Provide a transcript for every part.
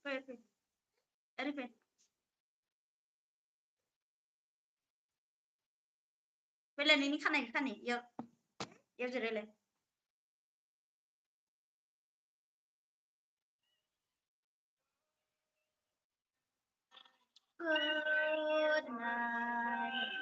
Phê. Đi phê. Phê lên ini khăn này, yêu rồi đây lên. Good night.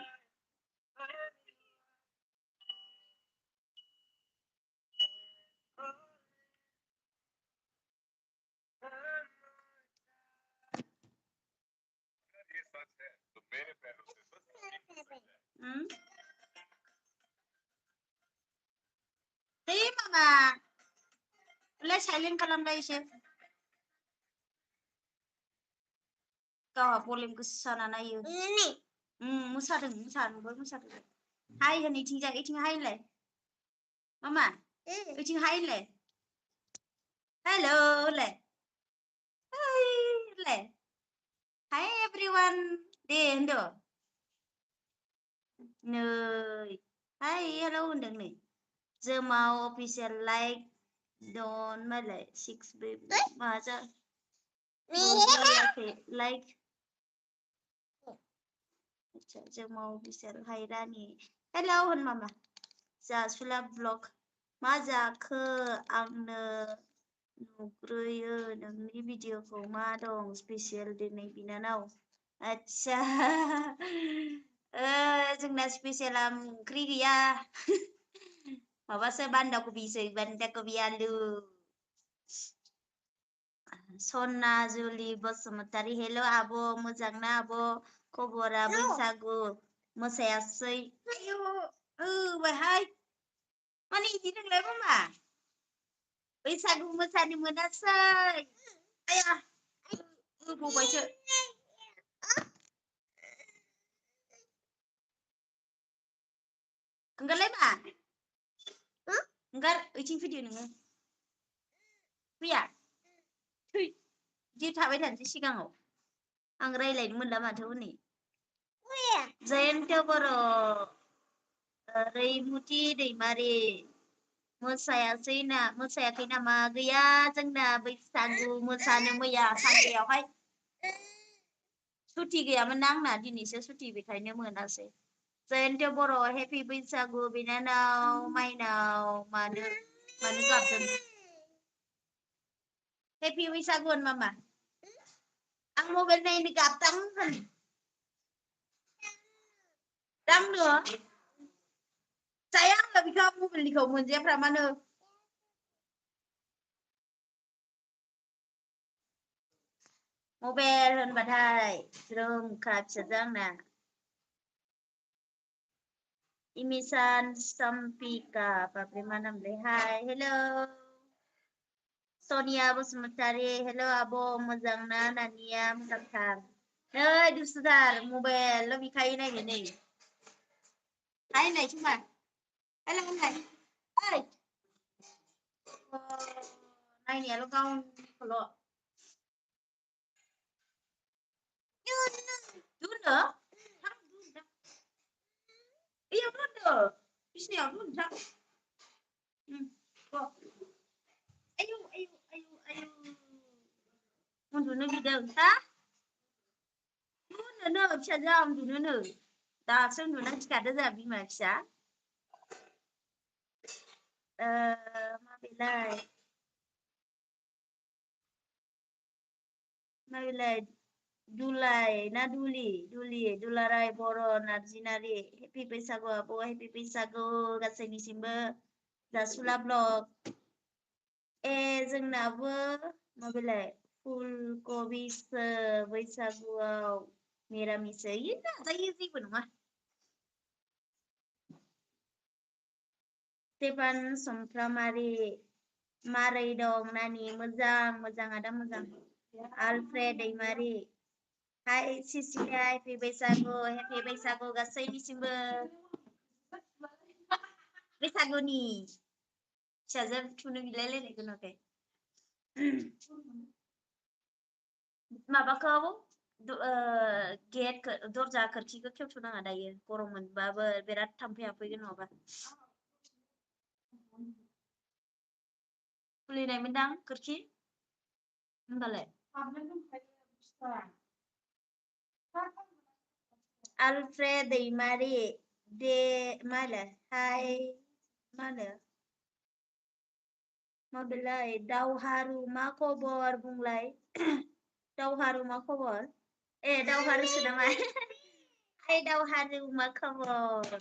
Tí mà lấy silent kalamda ise. Kau boleh kesana na yuk. Ini. Musa. Hai hình iting ra iting hai le. Mama. Iting hai le. Hello le. Hi le. Hi everyone. Đi ndo. Nơi. Hi hello ndeng ni. Giờ mau official like don mà lại 6 baby mà ra. Like. Giờ mau official hay ra ni. Hello hon mama. Za sula vlog. Mà ra khơ ang nugroyo nangni video ko ma dong special dinay binanaw. Acha. जोंना special ओंख्रि गैया. माबासो बान्दा कबि आलु. सना जुलि Basumatary hello आब' मोजांना आब' खबरा बैसागु मोसायासै. आयु बाहाय. माने इदि नोंलाय मामा? बैसागु मोसानो मोनासै. आया. बबायसो. Enggak मा? Enggak, इथिं भिडिअ नोङो. फैया? थै. बिदि थाबाय थानोसै सिगाङाव. आं रायलायनो मोनला माथो हनै. जयन्त बर' रैमुथि दैमारि मोसायाखै नामा? गैया जोंना बैसागु मोसानो मैया सानदेआवहाय सुथि गैयामोन ना आंना दिनैसो सुथि बेखायनो मोनासै. जयन्त बर' हेपि बैसागु बिनानाव माइनाव मानो गाबदों? हेपि बैसागु होन मामा. आं मबाइल नायनो गाबदां होन. दांनो जाया आङो बेखौ मबाइलनिखौ मोनजायाफ्रा मानो. मबाइल होनबाथाय रोंखा फिसाजो आंना. इमिसान सम्पिका बाबरे मा नामलै? हाय हेलो सनिया बसुमतारी हेलो आब' मोजांना नानिया? मोजांथार. नै दुसुदार मबाइल बिखायो नायनो नै. हाय नाय समा. हेलो नाय. ओइ नायनायाल' गावनिखौल'. दुनो इयाव दोनदो बिसिनायाव दोनथां. आयु उन्दुनो बिदों हा? उन्दुनो फिसाजोआ उन्दुनोनो. दासो उन्दुनानै सिखारदो जोंहा बिमा फिसा. माबेलाय दुलाय ना दुलाराय बर' नार्जिनारि हेपि बैसागु आब' हेपि बैसागु गासैनिसिमबो जासुला ब्लग. जोंनाबो माबेलाय फुलकबिसो बैसागुआव मिरामिसै जाजायो जेबो नङा. स्टेफान समफ्रामारि मारै दं नानि? मोजां आदा मोजां. आलफ्रेड दैमारि हाय सिसिलिया हेपि बैसागु गासैनिसिमबो बैसागुनि फिसाजो थुनो बिलायलायनायखौ नुवाखै? माबाखौ गेट दरजा खोरखिखौ खेवथ'नाङा दायो गरम मोनबाबो बिराद थाम्फै हाबफैगोन नङाबा खुलिनाय मोनदां खोरखि होमबालाय आलफ्रेड दैमारि दे मा होनो हाय मा होनो माबेलाय दावहारु मा खबर बुंलाय दावहारु मा खबर ए दावहारुसो नामा हाय दावहारु मा खबर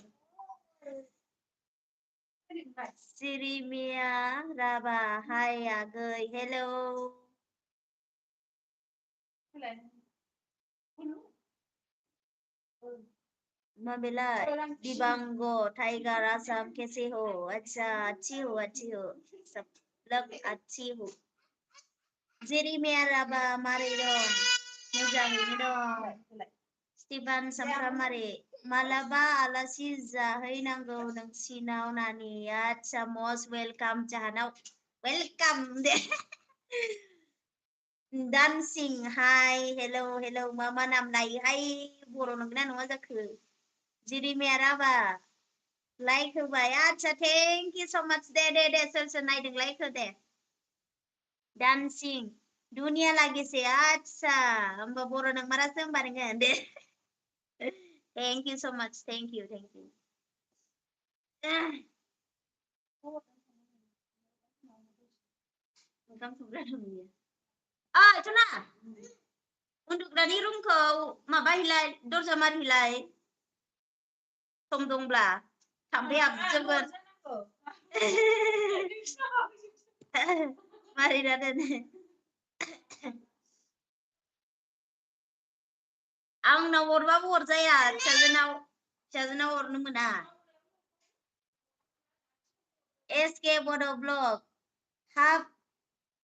सिरिमिया राबा हाय आगै हेलौ माबेलाय दिबांग टाइगर आसाम कैसे हो अच्छा अच्छी हो सब लोग अच्छी हो जेरिमिया राबा मारै दं मोजाङैनो दं स्टिफान सामफ्रामारि मालाबा आलासि जाहैनांगौ नोंसिनाव नानि आच्छा मस्ट वेलकाम जाहानाव वेलकाम दे डान्सिं हाय हेलौ हेलौ मा नाम नायोहाय बर' नंगौना नङा जाखो जेरिमिया राबा लाइक होबाय आच्छा थेंक इउ स माच दे सोर सोर नायदों लाइक हो दे डान्सिं दुनिया लागिसे आच्छा होमबा बर' नंमारासो होमबा नोङो दे थेंक इउ स माच थेंक इउ ओंखाम संग्रा दं बियो ओइ सना उन्दुग्रानि रुमखौ माबाहैलाय दरजा मारिलाय सम दंब्ला थाम्फै हाबजोबगोन मारिना दोन आंनाव हरबाबो हरजाया फिसाजोनाव हरनो मोना एसके बड' ब्लग हाब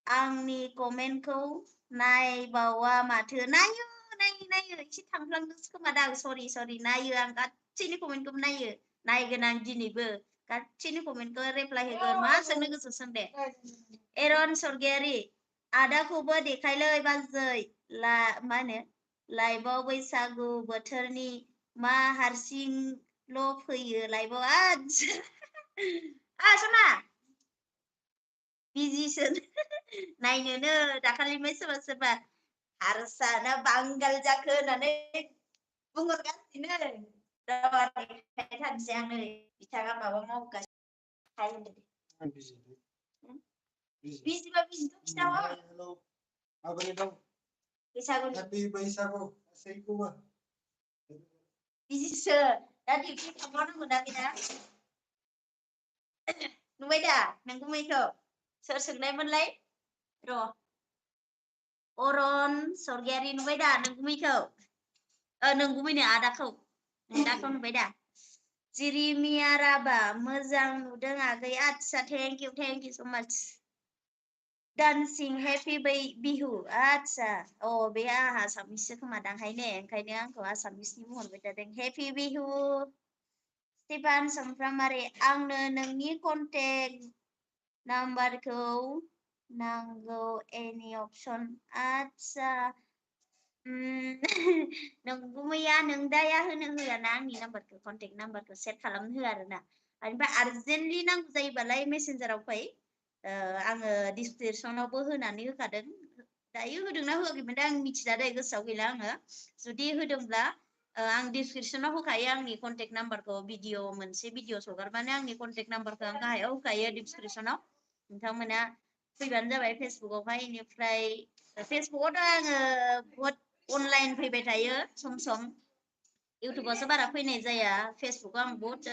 आंनि कमेन्टखौ नायबावा माथो नायो एसे थांफ्लांदोंसो खोमा दां सरि नायो आं गासैनि कमेन्टखौबो नायो नायगोन आं दिनैबो गासैनि कमेन्टखौ रिप्लाय होगोन मा सोंनो गोसो सों दे एरन सरगियारि आदाखौबो देखायलै बाजै मा होनो लाइभआव बैसागु बोथोरनि मा हारसिंल' फैयो लाइभआव आ सना बिजिसो नायनोनो दाखालिनिफ्राय सोरबा हारसा ना बांगाल जाखो होननानै बुंहरगासिनो थानोसै आं नै बिथाङा माबा मावगासिनो बिजिबा बिजिथ' खिथाहर माबोरै दं बैसागु हेपि बैसागु गासैखौबो बिजिसो दा डिउटि थांबावनो मोनाखैना नुबाय दा नोंगुमैखौ सोर सोंनायमोनलाय र' अरन सरगियारि नुबाय दा नोंगुमैखौ नोंगुमैनो आदाखौ नुबाय दा जिरिमिया राबा मोजां नुदों आगै आच्छा थेंक इउ स माच डान्सिं हेपि बिहु आच्छा बे आंहा आसामिससो खोमादांहाय ने ओंखायनो आंखौ आसामिसनि बुंहरबाय थादों हेपि बिहु स्टिफान सामफ्रामारि आंनो नोंनि कन्टेक्ट नाम्बारखौ नांगौ एनि अपसन आच्छा नोंगुमैया नोंदाया होनो होआना आंनि नाम्बारखौ कन्टेक्ट नाम्बारखौ सेट खालामनो होआ आरोना ओमफ्राय आर्जेन्टलि नांगौ जायोबालाय मेसेन्जाराव फै आङो डिसक्रिपसनावबो होनानै होखादों दायो होदोंना होआखैमोन दा आं मिथिला दे गोसोआव गैला आङो जुदि होदोंब्ला आं डिसक्रिपसनाव होखायो आंनि कन्टेक्ट नाम्बारखौ मोनसे भिडिअ हगारबानो आंनि कन्टेक्ट नाम्बारखौ आं गाहायाव होखायो डिसक्रिपसनाव नोंथांमोना फैबानो जाबाय फेसबुकआवहाय बेनिफ्राय फेसबुकआवथ' आङो बहुत अनलाइन फैबाय थायो सम इउटुबावसो बारा फैनाय जाया फेसबुकआव आं बहुत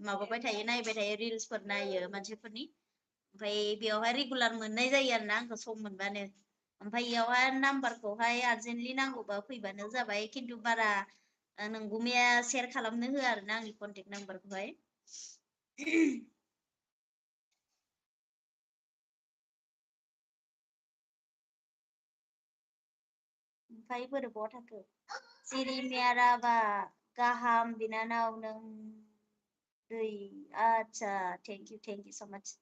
माबाबाय थायो नायबाय थायो रिल्सफोर नायो मानसिफोरनि ओमफ्राय बेयावहाय रेगुलार मोननाय जायो आरो ना आंखौ सम मोनबानो ओमफ्राय बेयावहाय नाम्बारखौहाय आर्जेन्टलि नांगौबा फैबानो जाबाय खिन्थु बारा नोंगुमैया सेयार खालामनो होआ आरोना आंनि कन्टेक्ट नाम्बारखौहाय ओमफ्राय बोरै बहा थाखो जिरिमिया राबा गाहाम बिनानाव नों दै आच्छा थेंक इउ स माच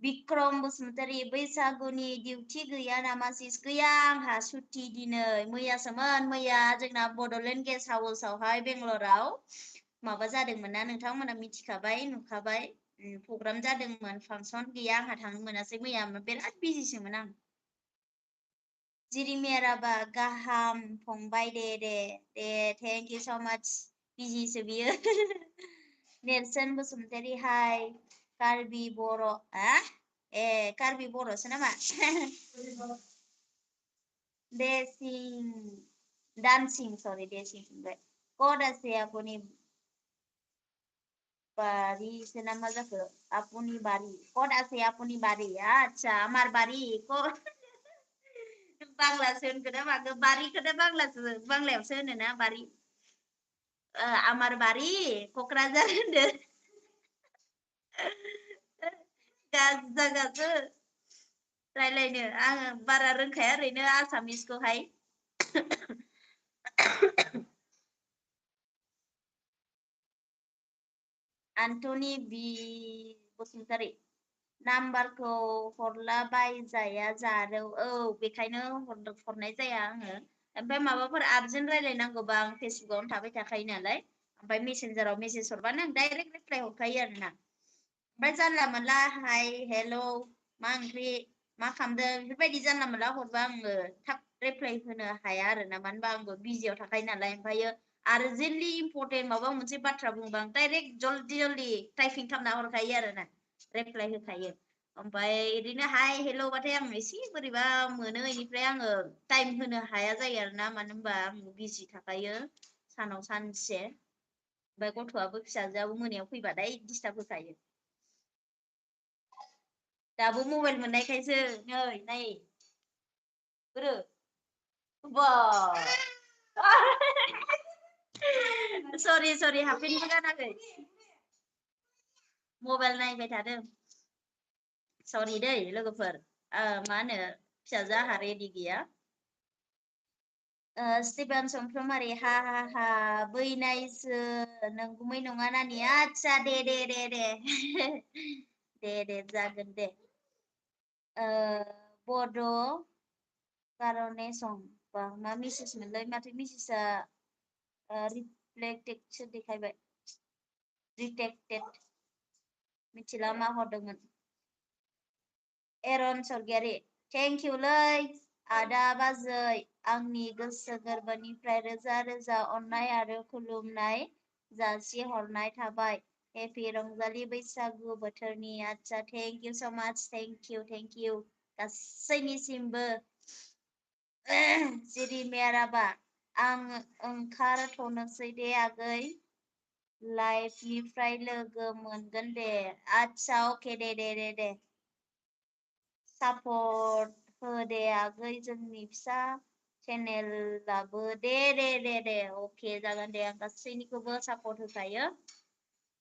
बिक्रम बसुमतारी बैसागुनि डिउटि गैया नामा सिस गैया आंहा सुटि दिनै मैयासोमोन मैया जोंना बड'लेण्ड गेस्ट हाउसआवहाय बेंगलराव माबा जादोंमोन ना नोंथांमोना मिथिखाबाय नुखाबाय प्रग्राम जादोंमोन फांसन गैया आंहा थांनो मोनासै मैया बिराद बिजिसोमोन आं जिरिमेराबा गाहाम फंबाय दे थेंक इउ सो माच बिजिसो बियो नेरसोन बसुमतारी हाय कार्बि बर' ए कार्बि बर'सो नामा dancing sorry dancing kod ase apuni bari se nama jago apuni bari kod ase apuni bari acha amar bari ko bangla se hono na mago bari ko banglaयाव se hono na bari amar bari Kokrajhar hono गाजा रायलायनो आं बारा रोंखाया ओरैनो आसामिसखौहाय आन्टनि बि बसुमतारी नाम्बारखौ हरला बायजाया जारौ औ बेखायनो हरनाय जाया आङो ओमफ्राय माबाफोर आर्जेन्ट रायलायनांगौबा आं फेसबुकआवनो थाबाय थाखायो नालाय ओमफ्राय मेसेन्जाराव मेसेज हरबानो आं डाइरेक्ट रिप्लाय हरखायो आरोना ओमफ्राय जानला मोनला हाय हेल' मा ओंख्रि मा खालामदों बेफोरबायदि जानला मोनला हरबा आङो थाब रिप्लाय होनो हाया आरोना मानो होनबा आंबो बिजियाव थाखायो नालाय ओमफ्रायो आर्जेन्टलि इम्पर्टेन्ट माबा मोनसे बाथ्रा बुंबा आं डाइरेक्ट जल्दि टाइपिं खालामना हरखायो आरोना रिप्लाय होखायो ओमफ्राय ओरैनो हाय हेल' बाथाय आं एसे बोरैबा मोनो बेनिफ्राय आङो टाइम होनो हाया जायो आरोना मानो होनबा आं बिजि थाखायो सानाव सानसे ओमफ्राय गथ'आबो फिसाजोआबो मोनायाव फैबाथाय डिस्टार्ब होखायो दाबो मबाइल मोननायखायसो नै नाय बोरो बा सरि हाफेनबो गानाखै मबाइल नायबाय थादों सरि दै लोगोफोर मा होनो फिसाजो आंहा रेडि गैया स्टिफेन समफ्रामारि हा बैनायसो नंगुमै नङा नानि आदसा दे जागोन दे बड' कारने सं बा मा मेसेज मोनलाय माथो मेसेजआ रिफ्लेक्टेडसो देखायबाय रिटेक्टेड मिथिला मा हरदोंमोन एरन सरगियारि थेंक इउ लै आदा बाजै आंनि गोसो गोरबोनिफ्राय रोजा रोजा अननाय आरो खुलुमनाय जासिहरनाय थाबाय हेपि रंजालि बैसागु बोथोरनि आदसा thank you so much thank U गासैनिसिमबो जिरि मेराबा आं ओंखारथ'नोसै दे आगै लाइभनिफ्राय लोगो मोनगोन दे आदसा अके दे सापर्ट हो दे आगै जोंनि फिसा चेनेलाबो दे अके जागोन दे आं गासैनिखौबो सापर्ट होखायो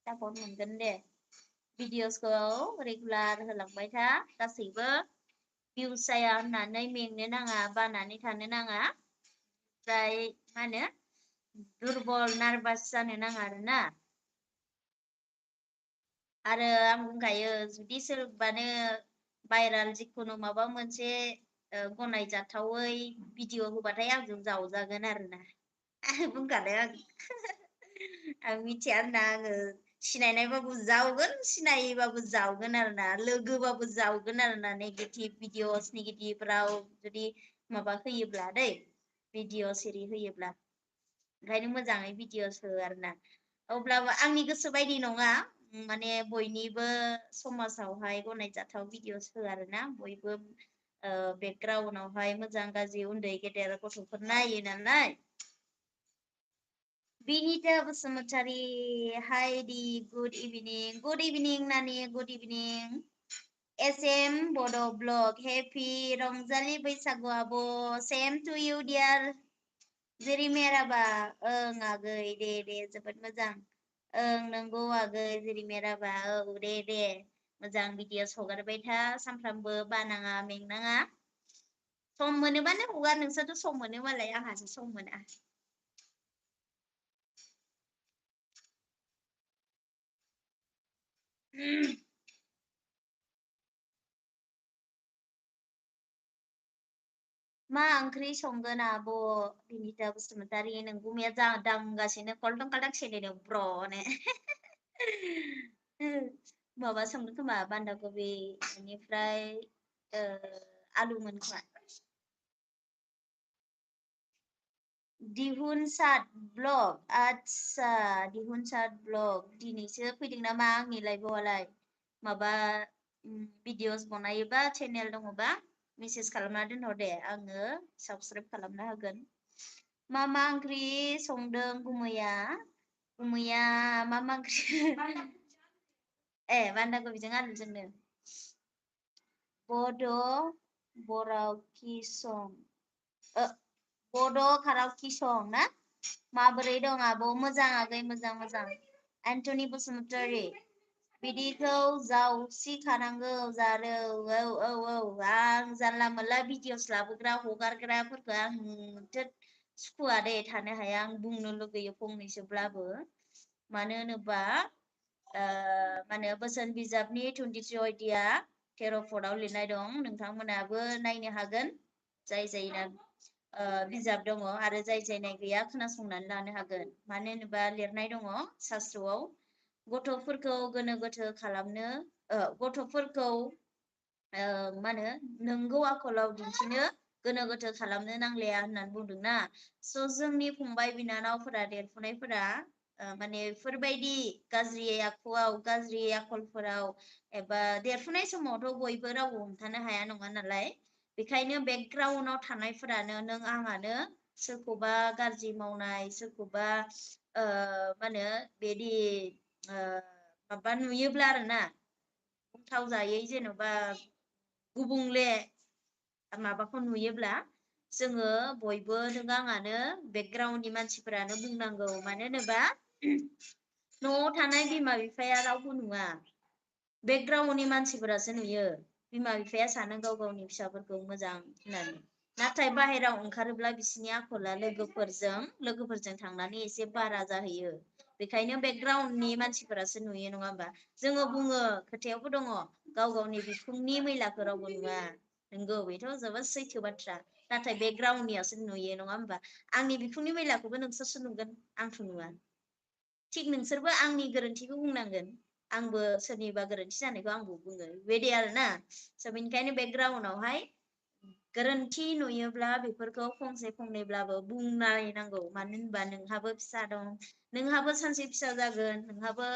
सापर्ट मोनगोन दे भिडिअसखौ रेगुलार होलांबाय था गासैबो भिउस जाया होननानै मेंनो नाङा बानानै थानो नाङा ओमफ्राय मा होनो दुरबल नार्भास जानो नाङा आरोना आरो आं बुंखायो जुदि सोरबानो भाइराल जिखुनु माबा मोनसे गनायजाथावै भिडिअ होबाथाय आंजों जावजागोन आरोना बुंखादों आं मिथिया होनना आङो सिनायनायबाबो जावगोन सिनायैबाबो जावगोन आरोना लोगोबाबो जावगोन आरोना नेगेटिभ भिडिअस नेगेटिभ राव जुदि माबा होयोब्ला दै भिडिअ सिरि होयोब्ला ओंखायनो मोजाङै भिडिअस हो आरोना अब्लाबो आंनि गोसो बायदि नङा माने बयनिबो समाजावहाय गनायजाथाव भिडिअस हो आरोना बयबो बेकग्राउन्डआवहाय मोजां गाज्रि उन्दै गेदेर गथ'फोर नायो नालाय बिनिता बसुमतारी हाइदि गुड इभिनिं नानि गुड इभिनिं SM बड' ब्लग हेपि रंजालि बैसागु आब' सेम टु इउ डियार जेरै मेराबा ओं आगै दे जोबोद मोजां ओं नंगौ आगै जेरै मेराबा औ दे मोजां भिडिअस हगारबाय था सानफ्रामबो बानाङा मेंनाङा सम मोनोबानो हगार नोंसोरथ' सम मोनो मालाय आंहासो सम मोना मा ओंख्रि संगोन आब' बिनिता बसुमतारी नों गुमैया दांगासिनो कलटं कालटां सेलेनायाव ब्र'नो माबा संदों खोमा बान्दा कबि बेनिफ्राय आलुमोन खोमा दिहुनसाद ब्लग आच्छा दिहुनसाद ब्लग दिनैसो फैदों नामा आंनि लाइभआवलाय माबा भिडिअस बनायोबा चेनेल दङबा मेसेज खालामना दोनहर दे आङो साबस्क्राइब खालामना होगोन मा ओंख्रि संदों गुमैया मा ओंख्रि ए बान्दा कबिजों आलुजोंनो बड' बरावखि सं बड' खारावखि सं ना माबोरै दं आब' मोजां आगै मोजां एन्टनि बसुमतारी बिदिखौ जावसिखानांगौ जारौ औ आं जानला मोनला भिडिअस लाबोग्रा हगारग्राफोरखौ आं सुखुवा दे थानो हाया आं बुंनो लुगैयो फंनैसोब्लाबो मानो होनोबा माने बोसोन बिजाबनि 23 अयदिया 13 फटआव लिरनाय दं नोंथांमोनाबो नायनो हागोन जाय जायना बिजाब दङ आरो जाय जायना गैया खोनासंनानै लानो हागोन मानो होनोबा लिरनाय दङ शास्त्रआव गथ'फोरखौ गोनो गोथो खालामनो गथ'फोरखौ मा होनो नंगौ आखलाव दिन्थिनो गोनो गोथो खालामनो नांलाया होननानै बुंदोंना स' जोंनि फंबाय बिनानावफोरा देरफुनायफोरा माने बेफोरबायदि गाज्रि आखुआव गाज्रि आखलफोराव एबा देरफुनाय समावथ' बयबो रावबो हमथानो हाया नङा नालाय बेखायनो बेकग्राउन्डआव थानायफोरानो नों आंहानो सोरखौबा गाज्रि मावनाय सोरखौबा मा होनो बिदि माबा नुयोब्ला आरोना थाव जायै जेन'बा गुबुंले माबाखौ नुयोब्ला जोङो बयबो नों आंहानो बेकग्राउन्डनि मानसिफोरानो बुंनांगौ मानो होनोबा न'आव थानाय बिमा बिफाया रावबो नुवा बेकग्राउन्डनि मानसिफोरासो नुयो बिमा बिफाया सानो गाव गावनि फिसाफोरखौ मोजां होननानै नाथाय बाहेराव ओंखारोब्ला बिसोरनि आखला लोगोफोरजों थांनानै एसे बारा जाहैयो बेखायनो बेकग्राउन्डनि मानसिफोरासो नुयो नङा होमबा जोङो बुङो खोथायावबो दङ गाव गावनि बिखुंनि मैलाखौ रावबो नुवा नंगौ बेथ' जोबोद सैथो बाथ्रा नाथाय बेकग्राउन्डनियासो नुयो नङा होमबा आंनि बिखुंनि मैलाखौबो नोंसोरसो नुगोन आंथ' नुवा थिग नोंसोरबो आंनि गोरोन्थिखौ बुंनांगोन आंबो सोरनिबा गोरोन्थि जानायखौ आंबो बुङो बेबायदि आरोना स' बेनिखायनो बेकग्राउन्डआवहाय गोरोन्थि नुयोब्ला बेफोरखौ फंसे फंनैब्लाबो बुंनायनांगौ मानो होनबा नोंहाबो फिसा दं नोंहाबो सानसे फिसा जागोन नोंहाबो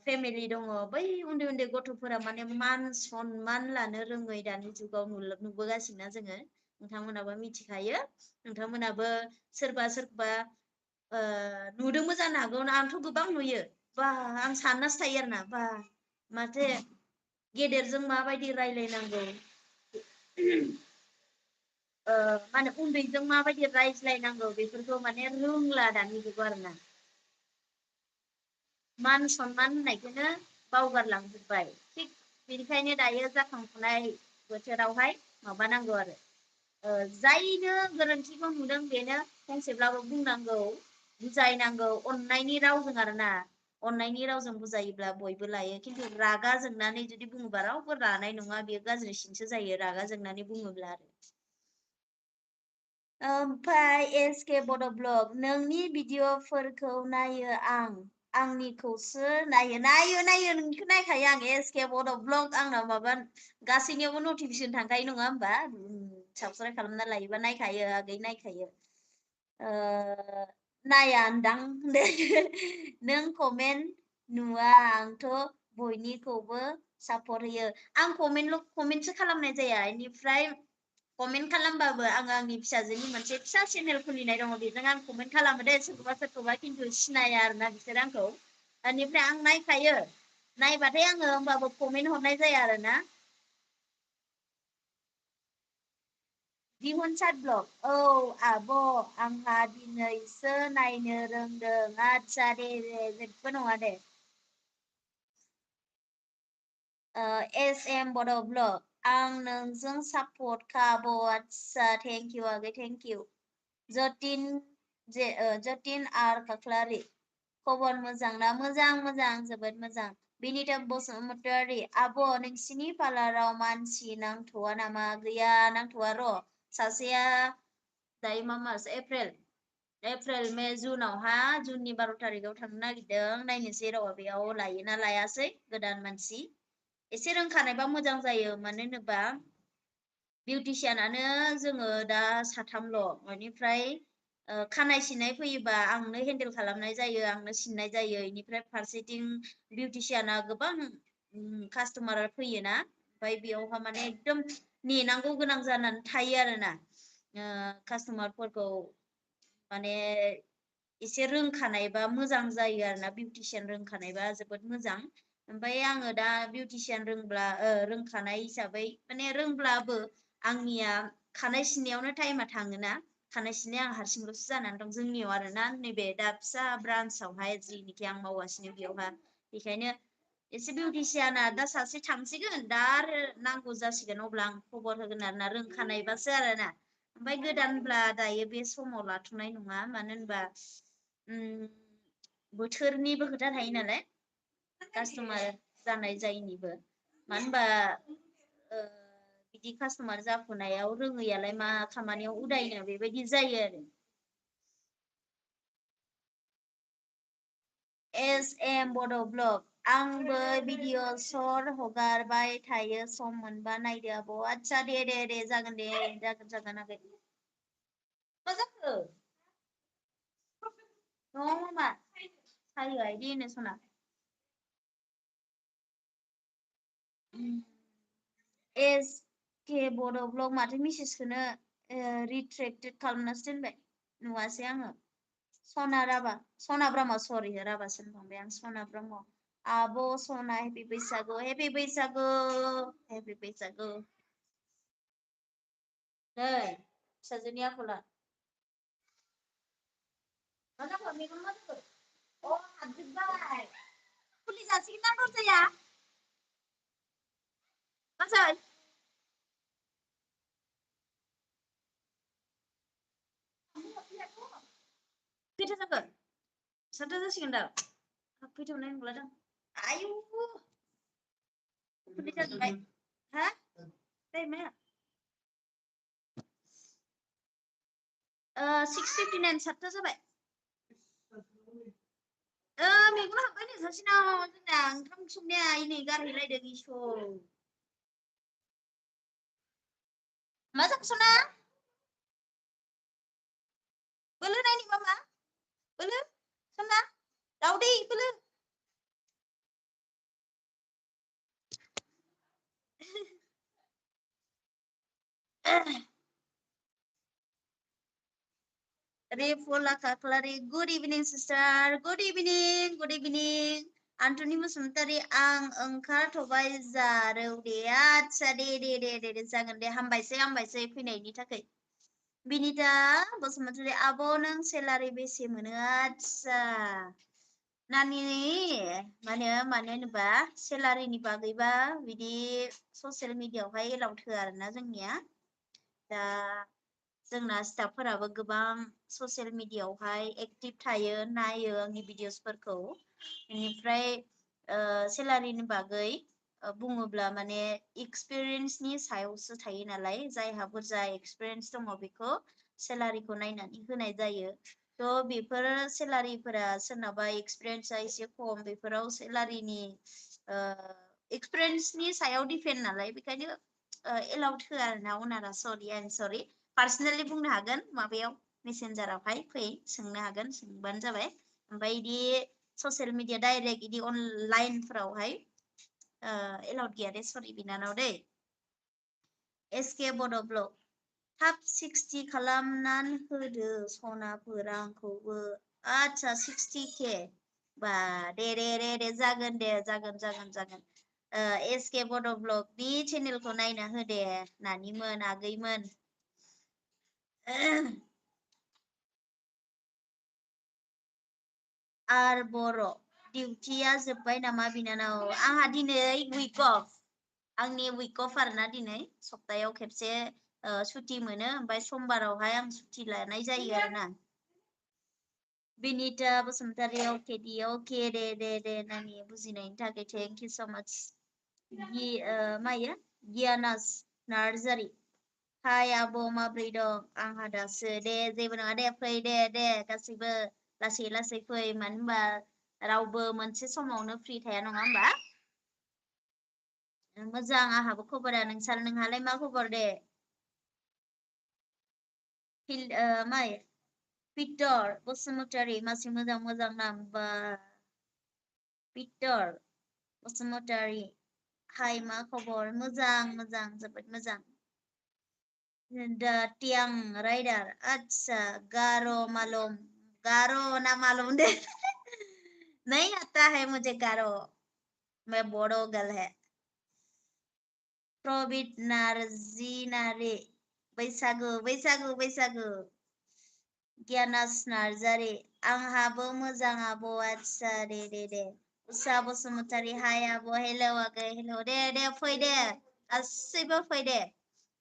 फेमिलि दङ बै उन्दै उन्दै गथ'फोरा माने मान सनमान लानो रोङै दानि जुगाव नुबोगासिनो जोङो नोंथांमोनाबो मिथिखायो नोंथांमोनाबो सोरबा नुदोंबो जानो हागौ आंथ' गोबां नुयो बा आं साननासो थायो आरोना बा माथो गेदेरजों माबायदि रायलायनांगौ माने उन्दैजों माबायदि रायज्लायनांगौ बेफोरखौ माने रोंला दानि जुगाव आरोना मान सनमान होननायखौनो बावगारलांजोब्बाय थिग बेनिखायनो दायो जाखांफुनाय बोथोरावहाय माबानांगौ आरो जायनो गोरोन्थिखौ नुदों बेनो फंसेब्लाबो बुंनांगौ बुजायनांगौ अननायनि रावजों आरोना अननायनि रावजों बुजायोब्ला बयबो लायो खिन्थु रागा जोंनानै जुदि बुङोबा रावबो लानाय नङा बेयो गाज्रिसिनसो जायो रागा जोंनानै बुङोब्ला आरो ओमफ्राय एसके बड' ब्लग नोंनि भिडिअफोरखौ नायो आंनिखौसो नायो नोंनिखौ नायखायो आं एसके बड' ब्लग आंनाव माबा गासैनियावबो नटिफिकेसन थांखायो नङा होमबा साबसक्राइब खालामना लायोबा नायखायो आगै नायखायो नायानदां नों कमेन्ट नुवा आंथ' बयनिखौबो सापर्ट होयो आं कमेन्टसो खालामनाय जाया बेनिफ्राय कमेन्ट खालामबाबो आङो आंनि फिसाजोनि मोनसे फिसा चेनेल खुलिनाय दङ बेजों आं कमेन्ट खालामो दे सोरखौबा खिन्थु सिनाया आरोना बिसोर आंखौ बेनिफ्राय आं नायखायो नायबाथाय आङो होमबाबो कमेन्ट हरनाय जाया आरोना दिहुनसाद ब्लग औ आब' आंहा दिनैसो नायनो रोंदों आदसा दे जेबो नङा दे एस एम बड' ब्लग आं नोंजों सापर्ट खाब' आदसा थेंक इउ आगै थेंक इउ जतिन आर खाख्लारि खबर मोजां ना मोजां जोबोद मोजां बिनिता बसुमतारी आब' नोंसिनि पार्लाराव मानसि नांथ'वा नामा गैया नांथ'वा र' सासेया दायो मा मास एप्रिल मे जुनावहा जुननि 12 तारिखाव थांनो नागिरदों नायनोसै र' बेयाव लायोना लायासै गोदान मानसि एसे रोंखानायबा मोजां जायो मानो होनोबा बिउटिशियानानो जोङो दा साथामल' बेनिफ्राय खानाय सिननाय फैयोबा आंनो हेन्डेल खालामनाय जायो आंनो सिननाय जायो बेनिफ्राय फारसेथिं बिउटिशियाना गोबां कास्टमार फैयोना ओमफ्राय बेयावहा माने एकदम नेनांगौ गोनां जानानै थायो आरोना कास्टमारफोरखौ माने एसे रोंखानायबा मोजां जायो आरोना बिउटिशियान रोंखानायबा जोबोद मोजां ओमफ्राय आङो दा बिउटिशियान रोंखानाय हिसाबै माने रोंब्लाबो आंनिया खानाय सिननायावनो टाइमा थाङोना खानाय सिननाया आं हारसिंल'सो जानानै दं जोंनियाव आरोना नैबे दा फिसा ब्रान्सआवहाय जिनिखि आं मावगासिनो बेयावहा बेखायनो एसे बिउटिशियाना दा सासे थांसिगोन दा आरो नांगौ जासिगोन अब्ला आं खबर होगोन आरोना रोंखानायबासो आरोना ओमफ्राय गोदानब्ला दायो बे समाव लाथ'नाय नङा मानो होनबा बोथोरनिबो खोथा थायो नालाय कास्टमार जानाय जायिनिबो मानो होनबा बिदि कास्टमार जाफुनायाव रोङैयालाय मा खामानियाव उदायनो बेबायदि जायो आरो SM बड' ब्लग आंबो भिडिअ सर्ट हगारबाय थायो सम मोनबा नायदो आब' आदसा दे जागोन दे जागोन आगै मा जाखो न' मा सायो आइदि होनो सना SK बड' ब्लग माथो मेसेजखौनो रिट्रेक्टेड खालामनासो दोनबाय नुवासै आङो सना ब्रह्म सरि राभासो होनफ्लांबाय आं सना ब्रह्म आब' सना हेपि बैसागु नै फिसाजोनि आखला मा जाखो मेगन मा जाखो हाबजोबबाय खुलि जासिगोन ना दरजाया मा जाय खैथा जाखो सातथा जासिगोन दा फैथ'नाय नंला दां आयु खुलि जाजोब्बाय हा टाइमा 6:59 सातथा जाबाय मेगन हाबबाय नै सासेनाव जोंना ओंखाम संनाया नै गारहैलायदों इसर मा जाखो सना बोलो नायनि मामा बोलो सना दाउदै बोलो Refola Kaklari, good evening sister, good evening. Antoni Musuntari आं ओंखारथ'बाय जारौ दे आदसा दे जागोन दे हामबायसै फैनायनि थाखाय बिनिता बसुमतारी आब' नों सेलारि बेसे मोनो आदसा नानि मानो होनोबा सेलारिनि बागैबा बिदि ससियेल मिडियाआवहाय एलाउड होआ आरोना जोंनिया दा जोंना स्टाफफोराबो गोबां ससियेल मिडियाआवहाय एक्टिभ थायो नायो आंनि भिडिअसफोरखौ बेनिफ्राय सेलारिनि बागै बुङोब्ला माने एक्सपिरियेन्सनि सायावसो थायो नालाय जायहा बुरजा एक्सपिरियेन्स दङ बेखौ सेलारिखौ नायनानै होनाय जायो थ' बेफोर सेलारिफोरा सोरनाबा एक्सपिरियेन्सा एसे खम बेफोराव सेलारिनि एक्सपिरियेन्सनि सायाव दिपेन्ड नालाय बेखायनो एलाउड होआ आरोना उनारा सरि पार्सनेलि बुंनो हागोन माबायाव मेसेन्जारावहाय सोंनो हागोन सोंबानो जाबाय ओमफ्राय बिदि ससियेल मिडिया डाइरेक्ट बिदि अनलाइनफोरावहाय एलाउड गैया दे सरि बिनानाव दै SK बड' ब्लग थाब 60 खालामनानै होदो सनाफोर आंखौबो आदसा 60K बा दे जागोन SK बड' ब्लगनि चेनेलखौ नायना हो दे नानिमोन आगैमोन आर बर' डिउटिया जोब्बाय नामा बिनानाव आंहा दिनै उइक अफ आंनि उइक अफ आरोना दिनै सप्तायाव खेबसे सुटि मोनो ओमफ्राय समबारावहाय आं सुटि लानाय जायो आरोना बिनिता बसुमतारी अके दे नानि बुजिनायनि थाखाय थेंक इउ स माच मायो गियानास नार्जारि Hai आब' माब्रै दं? आंहा दासो दे जेबो नङा दे फै दे गासैबो लासै लासै फै मानो होनबा रावबो मोनसे समावनो फ्रि थाया नङा होमबा? मोजां आंहाबो खबरा नोंहालाय मा खबर दे? माइ पिटर बसुमतारी मासि मोजां नाम बा पिटर बसुमतारी हाय मा खबर? मोजां जोबोद मोजां। दा टियां राइडार अच्छा गारो ना मालूम दे नहीं आता है मुझे गारो मैं बोडो गर्ल है प्रबित नार्जी बैसागु गियानास नार्जारी आंहाबो मोजां आब' आच्छा दे उषा बसुमतारी हाय आब' हेलौ आगै हेलौ दे फै दे गासैबो फै दे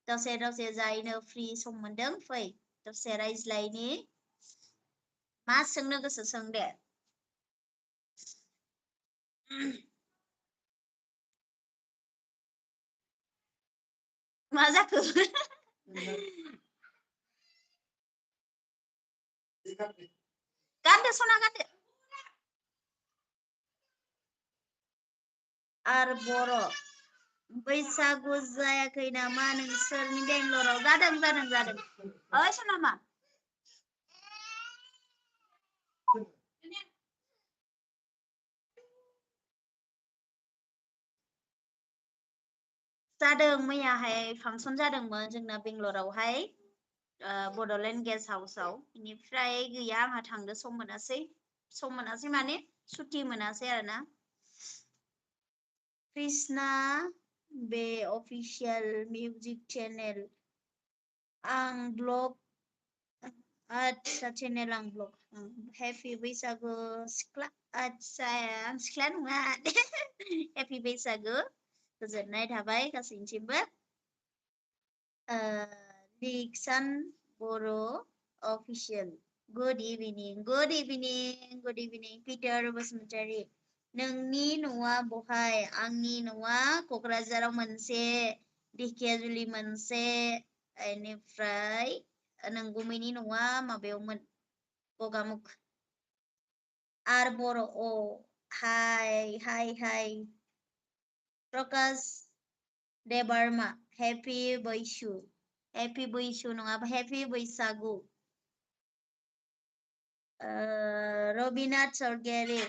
दसे जायनो फ्रि सम मोनदों फै दसे रायज्लायनि मा सोंनो गोसो सों दे मा जाखो गानदो सना गानदो आर बर' बैसागु जायाखै नामा नोंसोरनि बेंगलराव जादों ओइ सनामा जादों मैयाहाय फांसन जादोंमोन जोंना बेंगलरावहाय बड'लेण्ड गेस्ट हाउसआव बेनिफ्राय गैया आंहा थांनो सम मोनासै माने सुटि मोनासै आरोना कृष्णा बे अफिसियेल मिउजिक चेनेल आं ब्लग आच्छा चेनेल आं ब्लग हेपि बैसागु सिख्ला आच्छा आं सिख्ला नङा हेपि बैसागु गोजोननाय थाबाय गासैनिसिमबो लिक्सान बर' अफिसियेल गुड इभिनिं पिटार बसुमतारी नोंनि न'आ बहाय आंनि न'आ क'क्राझाराव मोनसे ढेकियाजुलि मोनसे बेनिफ्राय नोंगुमैनि न'आ माबायावमोन गगामुख आर बर' अ हाय प्रकाश देबारमा हेपि बैसु नङाबा हेपि बैसागु रबिनाथ सरगयारि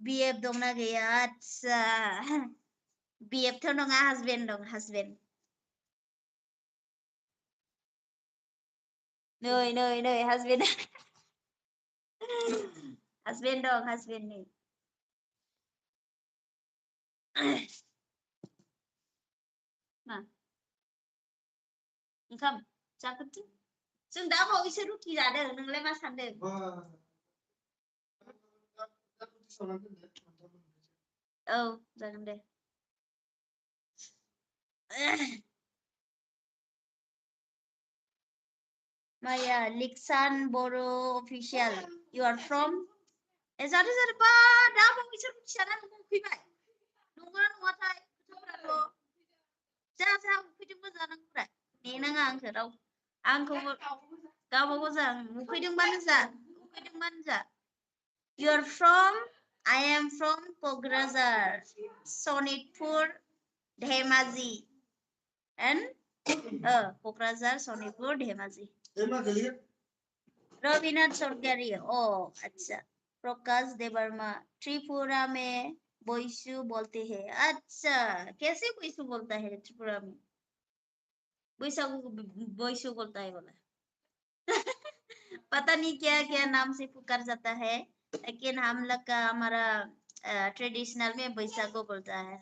बिएफ दंना गैया आच्छा बिएफ थ' नङा हासबेन्ड दं हासबेन्ड नै हासबेन्ड दं हासबेन्ड नै मा ओंखाम जाग्रोदो जों दा बावैसो रुटि जादों नोंलाय मा सानदों औ जागोन दे माया लिक्सान बर' अफिसियेल you are from जादो बा दा बावैसो रुटि जाना न'आव फैबाय नंगौना नङाथाय खोथाफोराथ' जा उखैदोंबा जानांगौरा नेनाङा आंखौ आंखौ गावबागाव जा उखैदोंबानो जा you are from I am from Kokrazar Sonitpur Dhemaji and Kokrazar Sonitpur Dhemaji Ravinath सरगयारी ओ अच्छा प्रकाश देवर्मा त्रिपुरा में बैसु बोलते हैं अच्छा कैसे बैसु बोलता है त्रिपुरा में बैसागु को बैसु बोलता है बोला पता नहीं क्या क्या नाम से पुकार जाता है लेकिन हम लोग का हमारा ट्रेडिशनल में बैसागु बोलता है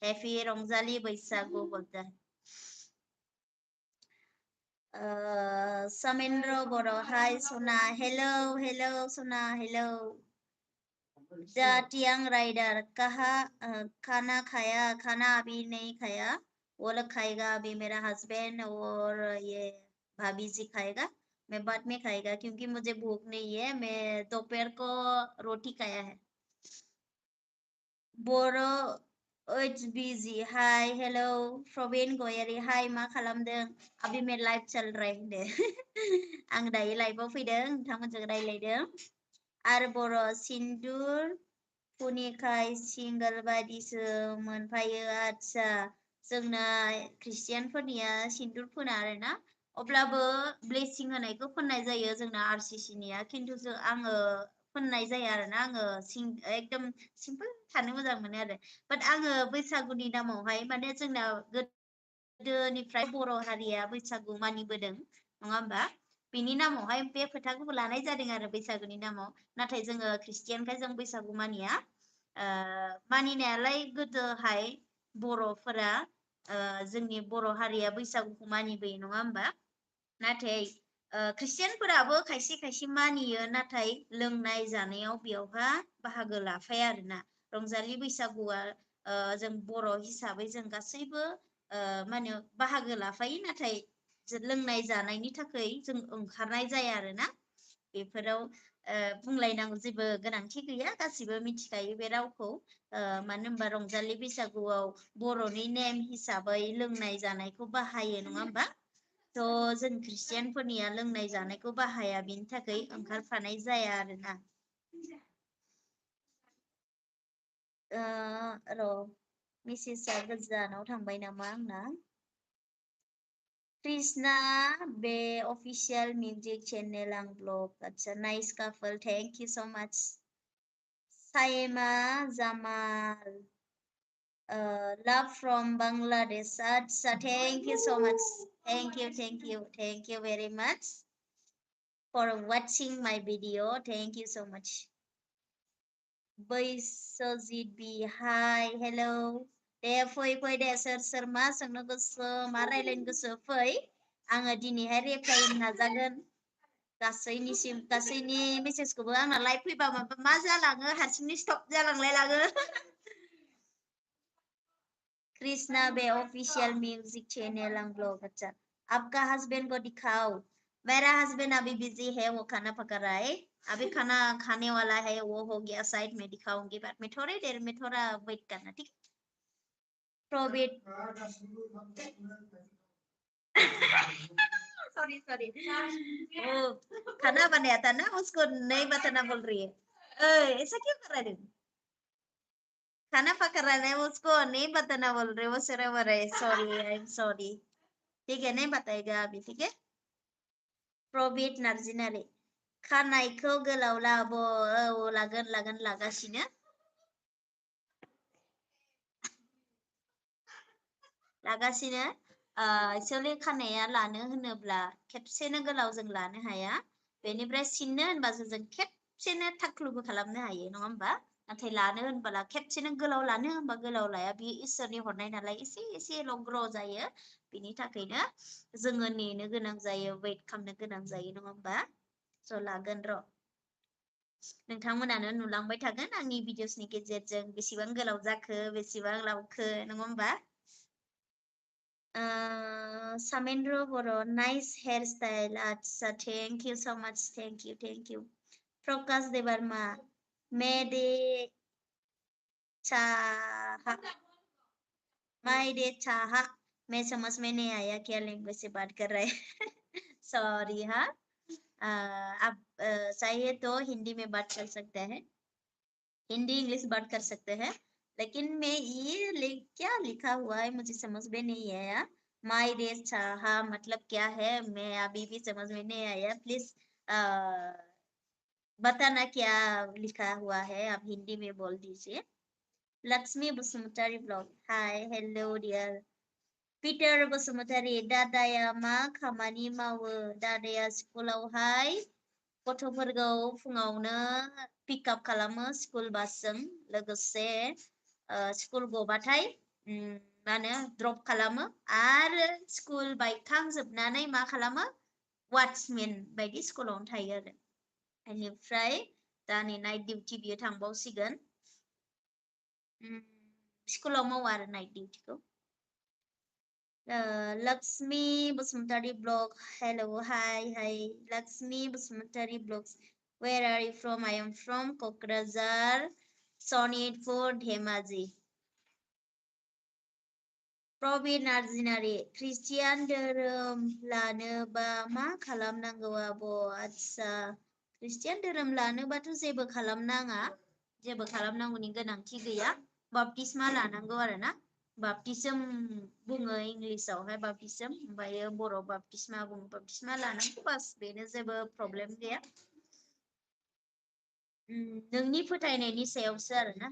हैप्पी रंजाली बैसागु बोलता है समेंद्र बर' हाय सोना हेलो सोना हेलो टियांग राइडर खाना खाया खाना अभी नहीं खाया वो लोग खाएगा अभी मेरा हस्बैंड और ये भाभी जी खाएगा मैं बाद में खाएगा क्योंकि मुझे भूख नहीं है मैं दोपहर को रोटी खाया है बोरो It's busy. Hi, hello. Probin Goyari. Hi, मा खालामदों? अभी मैं लाइव चल रहा है आं दायो लाइभआव फैदों नोंथांमोनजों रायलायदों आरो बर' सिन्दुर फुनिखाय सिंगल बायदिसो मोनफायो आदसा जोंना ख्रिस्टियानफोरनिया सिन्दुर फोना आरोना अब्लाबो ब्लेसिं होनायखौ फोननाय जायो जोंना आरसीसी निया खिन्थु आङो फोननाय जाया आरोना आङो एकदम सिम्पोल थानो मोजां मोनो आरो बाट आङो बैसागुनि नामावहाय माने जोंना गोदोनिफ्राय बर' हारिया बैसागु मानिबोदों नङा होमबा बिनि नामावहाय बे फोथाखौबो लानाय जादों आरो बैसागुनि नामाव नाथाय जोङो ख्रिस्टियानखाय जों बैसागु मानिया मानिनायालाय गोदोहाय बर'फोरा जोंनि बर' हारिया बैसागुखौ मानिबोयो नङा होमबा नाथाय ख्रिस्टियानफोराबो खायसे खायसे मानियो नाथाय लोंनाय जानायाव बेयावहा बाहागो लाफाया आरोना रंजालि बैसागुआ जों बर' हिसाबै जों गासैबो मा होनो बाहागो लाफायो नाथाय लोंनाय जानायनि थाखाय जों ओंखारनाय जाया आरोना बेफोराव बुंलायनांगौ जेबो गोनांथि गैया गासिबो मिथिखायो बे रावखौ मानो होनबा रंजालि बैसागुआव बर'नि नेम हिसाबै लोंनाय जानायखौ बाहायो नङा होमबा थ' जों ख्रिस्टियानफोरनिया लोंनाय जानायखौ बाहाया बिनि थाखाय ओंखारफानाय जाया आरोना र' मेसेजआ गोजानाव थांबाय नामा आंना कृष्णा बे ऑफिशियल म्यूजिक चैनल आं ब्लग अच्छा nice couple thank you so much Saima Jamal love from Bangladesh अच्छा thank you so much thank you very much for watching my video thank you so much बैसोजित बि हाय हेलौ दे फै दे सोर मा सोंनो गोसो मा रायलायनो गोसो फै आङो दिनैहाय रिप्लाय होनो नाजागोन गासैनि मेसेजखौबो आंना लाइभ फैबा मा जालाङो हारसिंनो स्टप जालांलाय लाङो कृष्णा बे ऑफिशियल म्यूजिक चैनल आं ब्लॉग अच्छा आपका हस्बैंड को दिखाओ मेरा हस्बैंड अभी बिजी है वो खाना पका रहा है अभी खाना खाने वाला है वो हो गया साइड में दिखाऊंगी बाद में थोड़ी देर में थोड़ा वेट करना ठीक प्रोबेट सॉरी वो खाना बनाया था ना उसको नहीं बताना बोल रही है ऐसा क्यों कर रहे हो खाना पका रहा है उसको नहीं बताना बोल रहे वो सिर्फ रहे सॉरी आई एम सॉरी ठीक है नहीं बताएगा अभी ठीक है प्रबित नार्जिनारि खानायखौ गोलाव लाबो लागोन लागासिनो एक्चुअली खानाया लानो होनोब्ला खेबसेनो गोलाव जों लानो हाया बेनिफ्राय सिननो होनबासो जों खेबसेनो थाख्लुबो खालामनो हायो नङा होमबा नाथाय लानो होनबोला खेबसेनो गोलाव लानो होनबा गोलाव लाया बे इसोरनि हरनाय नालाय एसेल' ग्र' जायो बिनि थाखायनो जोङो नेनो गोनां जायो वेट खालामनो गोनां जायो नङा होमबा स' लागोन र' नोंथांमोनानो नुलांबाय थागोन आंनि भिडिअसनि गेजेरजों बेसेबां गोलाव जाखो बेसेबां लावखो नङा होमबा Samendra Boro, nice hairstyle. Acha, thank you so much. Thank you. Prakash Devarma, Mede Chaha, Maide Chaha. मैं समझ में नहीं आया क्या लैंग्वेज से बात कर रहे हैं सॉरी हाँ आप चाहिए तो हिंदी में बात कर सकते हैं हिंदी इंग्लिश बात कर सकते हैं लेकिन मैं ये क्या लिखा हुआ है मुझे समझ में नहीं आया माई डेज चाहा मतलब क्या है मैं अभी भी समझ में नहीं आया प्लीज बताना क्या लिखा हुआ है आप हिंदी में बोल दीजिए Lakshmi Basumatary blog hi hello dear Peter Basumatary दादाया मा खामानि मावो दादाया स्कुलावहाय गथ'फोरखौ फुङावनो पिकआप खालामो स्कुल बासजों लोगोसे स्कुल गबाथाय मा होनो ड्रप खालामो आरो स्कुल बायखांजोबनानै मा खालामो वाचमेन बायदि स्कुलावनो थायो आरो बेनिफ्राय दा नै नाइट डिउटि बियो थांबावसिगोन स्कुलाव मावा आरो night डिउटिखौ Lakshmi Basumtari blog. Hello, hi. Lakshmi Basumtari blogs. Where are you from? I am from Kokrajhar, Sonitpur, Dhemaji. Probin Arjinari Christian धोरोम लानोबा मा खालामनांगौ आब' आदसा Christian धोरोम लानोबाथ' जेबो खालामनाङा जेबो खालामनांगौनि गोनांथि गैया बाप्तिस्मा लानांगौ आरोना बाप्तिसम बुङो इंलिसावहाय बाप्तिसम ओमफ्रायो बर' बाप्तिस्मा बुङो बाप्तिस्मा लानांगौ बास बेनो जेबो प्रब्लेम गैया नोंनि फोथायनायनि सायावसो आरोना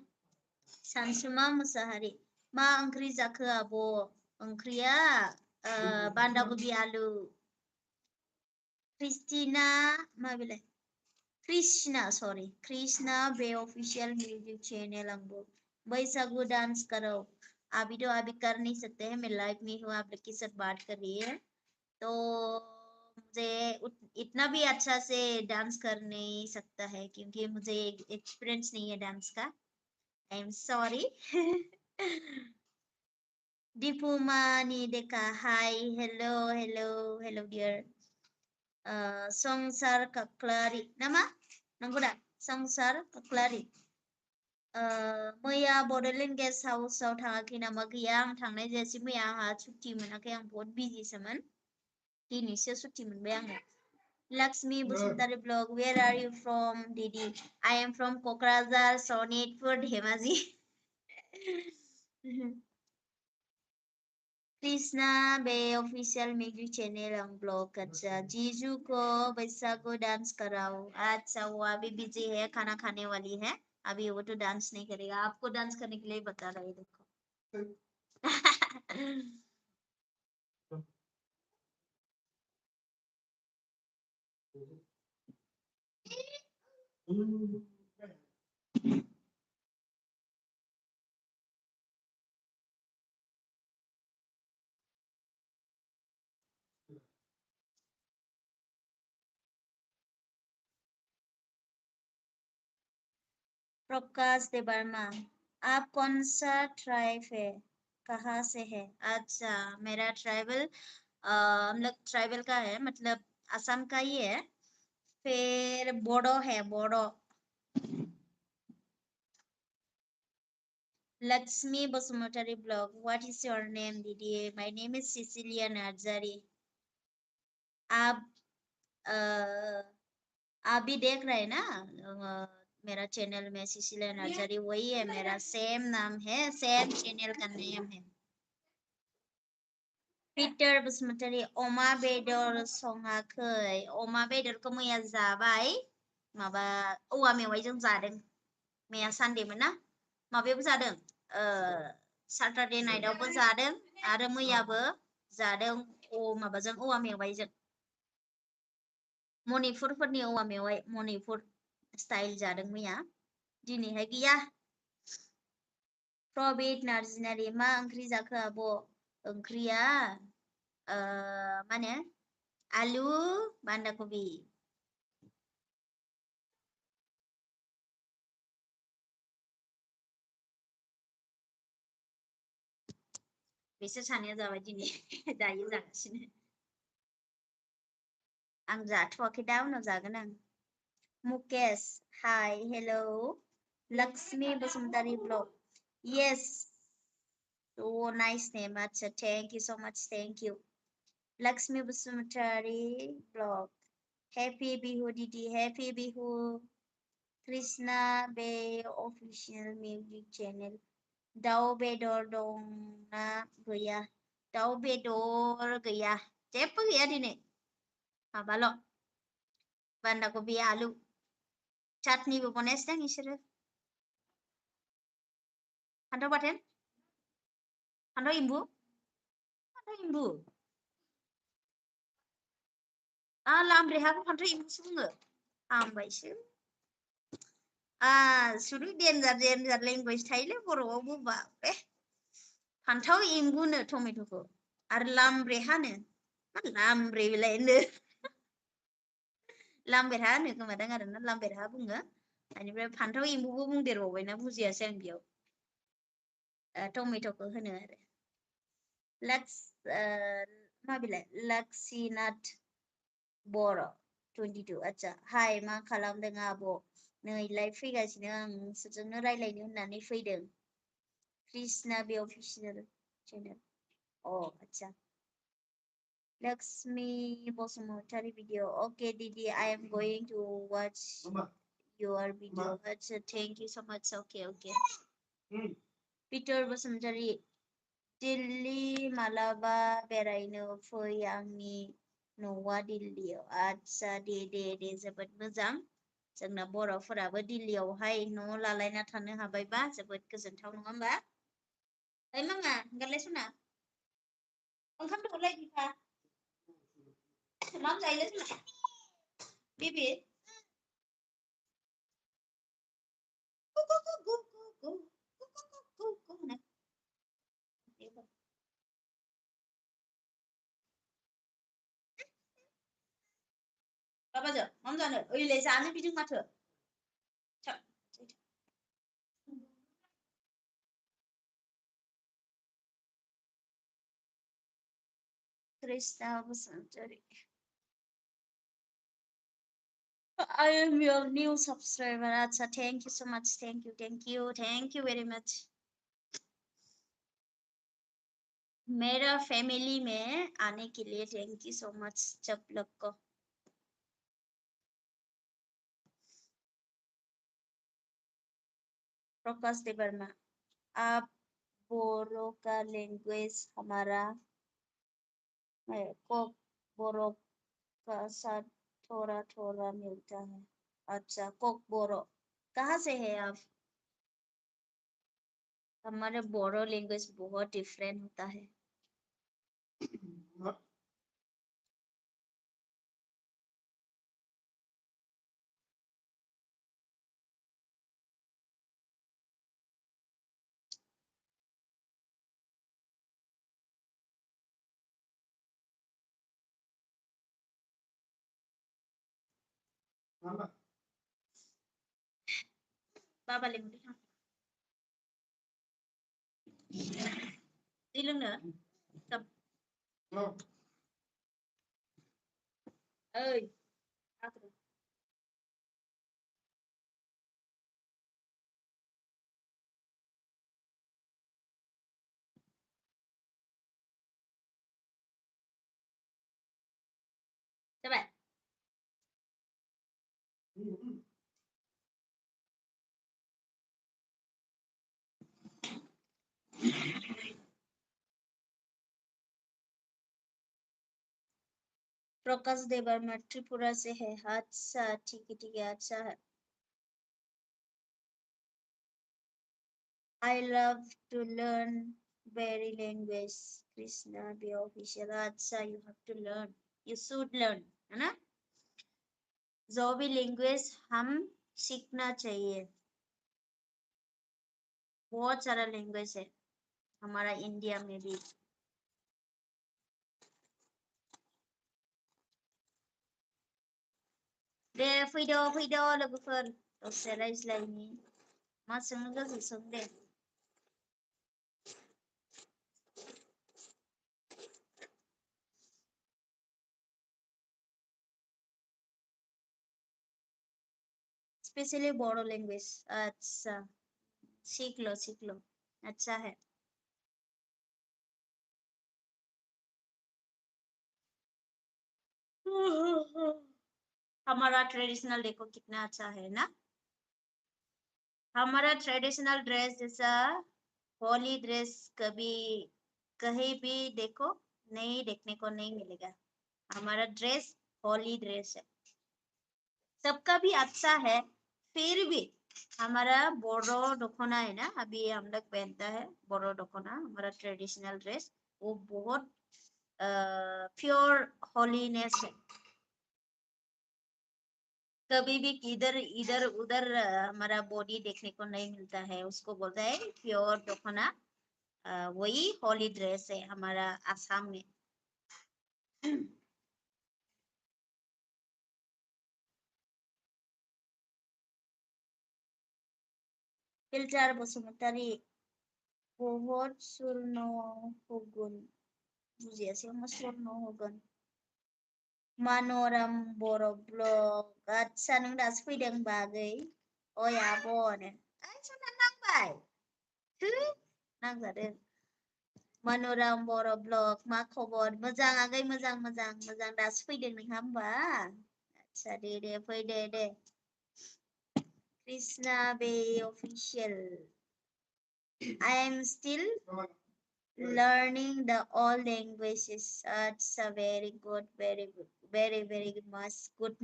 सानसुमा मुसाहारि मा ओंख्रि जाखो आब' ओंख्रिया बान्दा कबि आलु क्रिस्टिना मा बिलाय कृष्णा सॉरी कृष्णा बे ऑफिशियल म्यूजिक चैनल हमको बैसागु डांस करो अभी तो अभी कर नहीं सकते हैं मैं लाइव में हूँ आप लोग के साथ बात कर रही है तो मुझे इतना भी अच्छा से डांस कर नहीं सकता है क्योंकि मुझे एक्सपीरियंस नहीं है डांस का I am sorry Dipumani Deka hi hello hello hello dear Songsar Kaklari nama nanggu dah Songsar Kaklari मैया बड'लेण्ड गेस्ट हाउसआव थाङाखै नामा गैया आं थांनाय जायासै मैया आंहा छुट्टि मोनाखै आं बहुत बिजिसोमोन दिनैसो छुट्टि मोनबाय आङो Lakshmi Basuntari blog where are you from Didi I am from Kokrajhar Sonitpur Dhemaji Krishna बे ऑफिशियल म्यूजिक चैनल हम ब्लॉग अच्छा जीजू को बैसागु डांस कराओ अच्छा वो अभी बिजी है खाना खाने वाली है अभी वो तो डांस नहीं करेगा आपको डांस करने के लिए बता रहा है देखो प्रकाश देवर्मा आप कौन सा ट्राइब है कहाँ से है अच्छा मेरा ट्राइबल हम लोग ट्राइबल का है मतलब असम का ही है फिर बोडो है Bodo Lakshmi Basumatari blog. What is your name, Didi? My name is Cecilia Narzari. आप आप भी देख रहे हैं ना मेरा चैनल में सिसिलिया नार्जारी वही है मेरा सेम नाम है सेम चैनल का नेम है पीटर बसुमतारी अमा बेदर सङाखै अमा बेदरखौ मैया जाबाय माबा औवा मेवाइजों जादों मैया सानडेमोन ना माबायावबो जादों सैटरडे नाइटआवबो जादों आरो मैयाबो जादों माबाजों औवा मेवाइजों मणिपुरफोरनि औवा मेवाइ मणिपुर स्टाइल जादों मैया दिनैहाय गैया प्रबित नार्जिनारि मा ओंख्रि जाखो आब' ओंख्रिया मा होनो आलु बान्दा कबि बिसोर सानैया जाबाय दिनै दायो जागासिनो आं जाथ'वाखै दा उनाव जागोन आं मुकेश हाय hello Lakshmi Basumatary blog yes oh nice name acha thank you so much thank you Lakshmi Basumatari blog happy bihu didi happy bihu Krishna Be official music channel दाउ बेदर दंना गैया दाउ बेदर गैया जेबो गैया दिनै माबाल' बान्दा कबि आलु चाटनिबो बनायासै दां इसोरो फान्थाव बाथोन फान्थाव एम्बु लामब्रेहाखौ फान्थाव एम्बुसो बुङो हामबायसो सुरु डेन्जार डेन्जार लेंगुवेज थायोलै बर'आवबो बाबरे फान्थाव एम्बुनो टमेट'खौ आरो लामब्रेहानो मा लामब्रे बेलाय होनो लामबेरहा होनो खोमादां आरोना लामबेरहा बुङो बेनिफ्राय फान्थाव एम्बुबो बुंदेरबावबायना बुजियासै आं बेयाव टमेट'खौ होनो आरो मा बिलाय लाक्सिनाथ बर' 22 आच्छा हाय मा खालामदों आब' नै लाइभ फैगासिनो आं नोंसोरजोंनो रायलायनो होननानै फैदों कृष्णा बे official channel Oh, acha. Lakshmi Bosumotari video. Okay, Didi, I am going to watch your video. Acha, thank you so much. Okay, okay. Peter Bosumotari. Delhi Malaba बेरायनो फै आंनि न'आ दिल्लीयाव आदसा दे जोबोद मोजां जोंना बर'फोराबो दिल्लीयावहाय न' लालायना थानो हाबायबा जोबोद गोजोनथाव नङा होमबा ओइ मामा गारलाय सना ओंखाम दौलाय बिफा मा जायोलै सना बेबि गु गु गु गु गु गु गु गु गु होनो बाबाजों मा जानो ओइलाय जानो बिदों माथो Krishna Bhusantari. I am your new subscriber. Acha, thank you so much. Thank you very much. मेरा फैमिली में आने के लिए थैंक यू सो मच सब लोग को प्रकाश देवर्मा आप बोरो का लैंग्वेज हमारा को बोरो का साथ थोड़ा थोड़ा मिलता है अच्छा कोक बोरो कहाँ से है आप हमारे बोरो लैंग्वेज बहुत डिफरेंट होता है बाबा लेंदो दै लोंनो ओइ जाबाय प्रकाश देवर्मा त्रिपुरा से है अच्छा ठीक है अच्छा है I love to learn very language. Krishna be official. अच्छा, you have to learn. You should learn, है ना? जो भी लैंग्वेज हम सीखना चाहिए बहुत सारा लैंग्वेज है हमारा इंडिया में भी दे फैदो लोगोफोर दसे रायज्लायनि मा सोंनो गोसो सों दे स्पेशली बोडो लैंग्वेज अच्छा सीख लो अच्छा है हमारा ट्रेडिशनल देखो कितना अच्छा है ना हमारा ट्रेडिशनल ड्रेस जैसा होली ड्रेस कभी कहीं भी देखो नहीं देखने को नहीं मिलेगा हमारा ड्रेस होली ड्रेस है सबका भी अच्छा है फिर भी हमारा बोरो डोखना है ना अभी हम लोग पहनता है बोरो डोखना हमारा ट्रेडिशनल ड्रेस वो बहुत प्योर होलीनेस है कभी भी इधर इधर उधर हमारा बॉडी देखने को नहीं मिलता है उसको बोलता है प्योर डोखना वही होली ड्रेस है हमारा आसाम में फिल्टार बसुमतारी बहुत सुरनो होगुन बुजियासै मा सुरनो होगोन मान'राम बर' ब्लग आदसा नों दासो फैदों बागै ओइ आब'नो ओइ सना नांबाय नांजादों Manoram बर' blog मा खबर मोजां आगै मोजां दासो फैदों नोंहा होमबा आच्छा दे फै दे Krishna Bay official I am still learning the all languages it's a very good very much good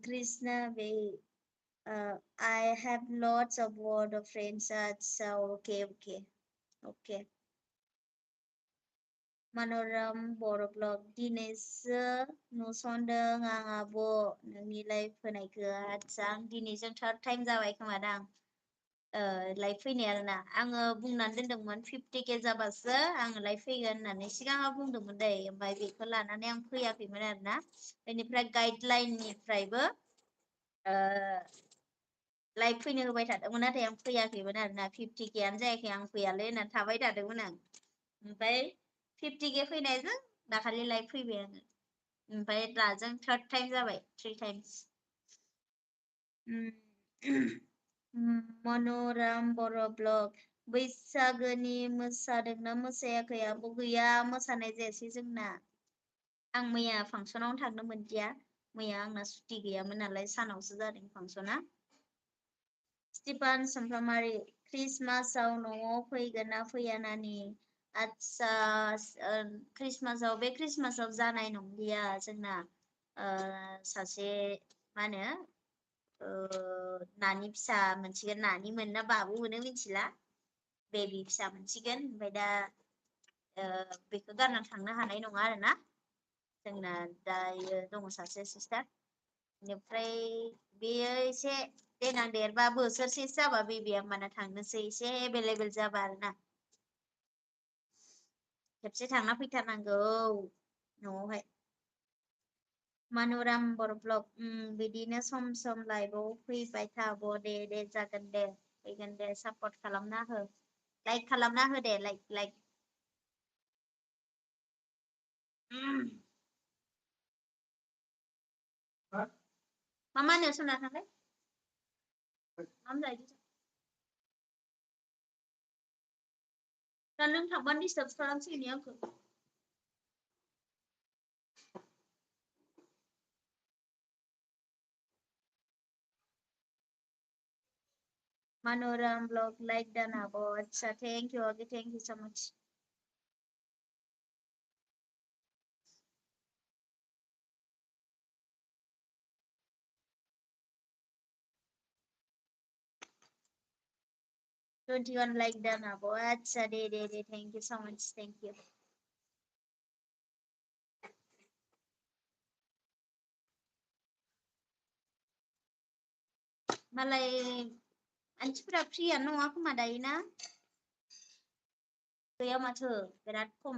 Krishna Bay I have lots of word of friends so okay Manoram Bodo' blog दिनैसो नुसनदों आं आब' नोंनि live फैनायखौ आच्छा आं दिनैजों third time जाबाय खोमादां live फैनाय आरोना आङो बुंनानै दोनदोंमोन 50k जाबासो आङो लाइभ फैगोन होननानै सिगाङाव बुंदोंमोन दै ओमफ्राय बेखौ लानानै आं फैयाखैमोन आरोना बेनिफ्राय गाइडलाइननिफ्रायबो लाइभ फैनो होबाय थादोंमोन नाथाय आं फैयाखैमोन आरोना 50kआनो जायाखै आं फैयालै होननानै थाबाय थादोंमोन आं ओमफ्राय 50k फैनायजों दाखालि लाइभ फैबाय आङो ओमफ्राय दाजों थार्ड टाइम जाबाय 3 टाइम्स मन'राम बर' ब्लग बैसागोनि मोसादोंना मोसायाखै आब' गैया मोसानाय जायासै जोंना आं मैया फांसनावनो थांनो मोनदिया मैया आंना सुटि गैयामोन नालाय सानावसो जादों फांसना स्टिफान सुमफ्रामारि ख्रिस्टमासाव न'आव फैगोन ना फैया नानि आच्छा ख्रिस्टमासाव बे ख्रिस्टमासाव जानाय नंलिया जोंना सासे मा होनो नानि फिसा मोनसिगोन नानि मोन ना बाबु मोनो मिथिला बेबि फिसा मोनसिगोन ओमफ्राय दा बेखौ गारना थांनो हानाय नङा आरोना जोंना दायो दङ सासे सिस्टार बेनिफ्राय बेयो एसे देनां देरबा बोसोरसेसो जाबा बेबिया होमबाना थांनोसै एसे एभेलेबेल जाबा आरोना खेबसे थांना फैथारनांगौ न'आवहाय मानुराम बर' ब्लग बिदिनो सम लाइभआव फैबाय थाब' दे जागोन दे फैगोन दे सापर्ट खालामना हो लाइक खालामना हो दे लाइक मा होनो सोना थांलाय मा जायो दा नों थांबानो डिस्टार्ब खालामसिगोन आंखौ Manoram blog like done about so thank you okay thank you so much don't even like done about so de thank you so much thank you मालाय मानसिफोरा फ्रियानो नङा खोमा दायो ना गैया माथो बिराद खम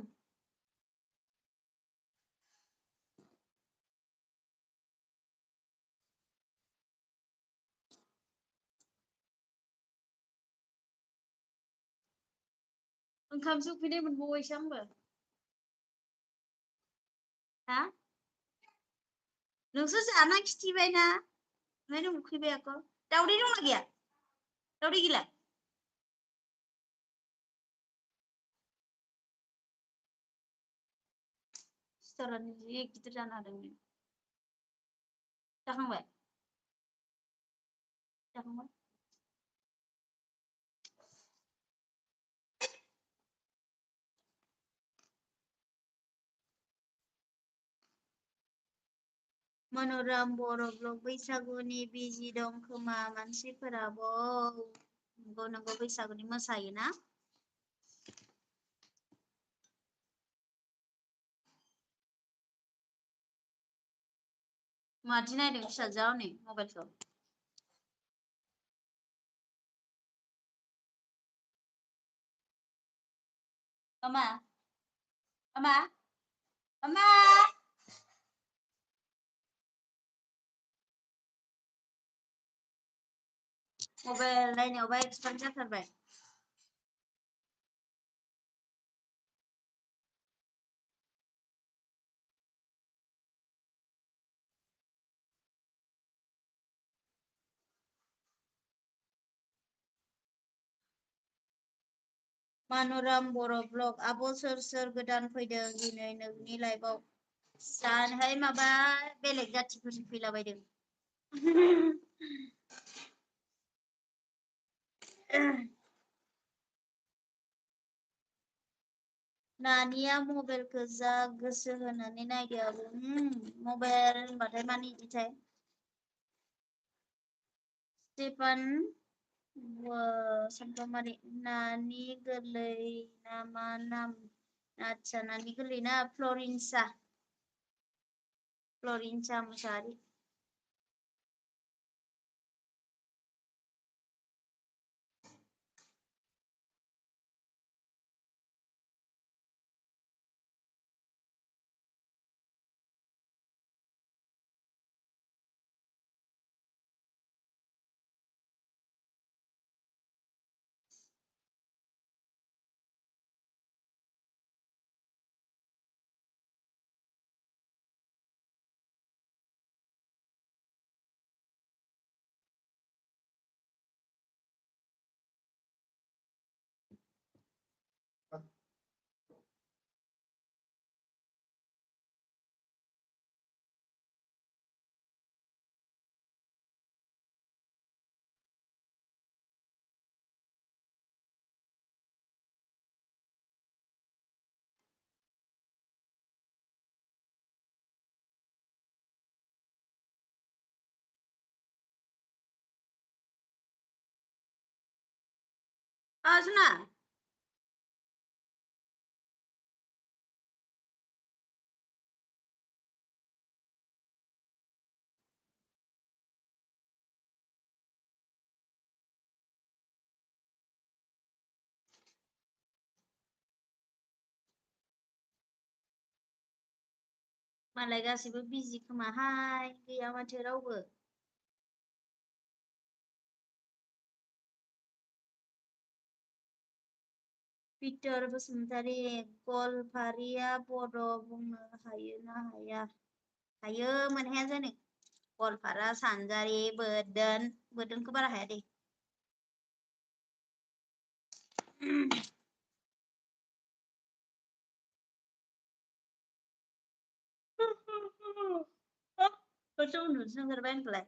ओंखामसो उखैनाय मोनबावबायसो आंबो हा नोंसो जाना खिथिबायना ओमफ्राय नों उखैबाय आक' दावदै दंना गैया दावदै गैला सिथरानो जि गिदिर जाना होदों जाखांबाय मन'राम बर' ब्लग बैसागुनि बिजि दं खोमा मानसिफोराबो नंगौ बैसागुनि मोसायोना मादि नायदों फिसाजोआ हनै मबाइलखौ मामा मबाइल नायनायावबा एक्सपार्ट जाथारबाय Manoram Boro Vlog आब' सोर गोदान फैदों दिनै नोंनि लाइभआव जानोहाय माबा बेलेग जाथिफोरसो फैलाबायदों नानिया मबाइलखौ जा गोसो होनानै नायदो आब' मबाइल होनबाथाय मानो इदिथाय स्टेफान सानफ्रामारि नानि गोरलै नामा नाम आच्छा नानि गोरलै ना फ्लरिन्सा मुसाहारि सुना मालाय गासिबो बिजि खोमाहाय गैया माथो रावबो पिटार बसुमतारी गलफारिया बड' बुंनो हायो ना हाया हायो मानो हाया जानो गलपारा सानजारि बोदोनखौ बारा हाया दे उन्दुनोसो ओंखारबाय आंखौलाय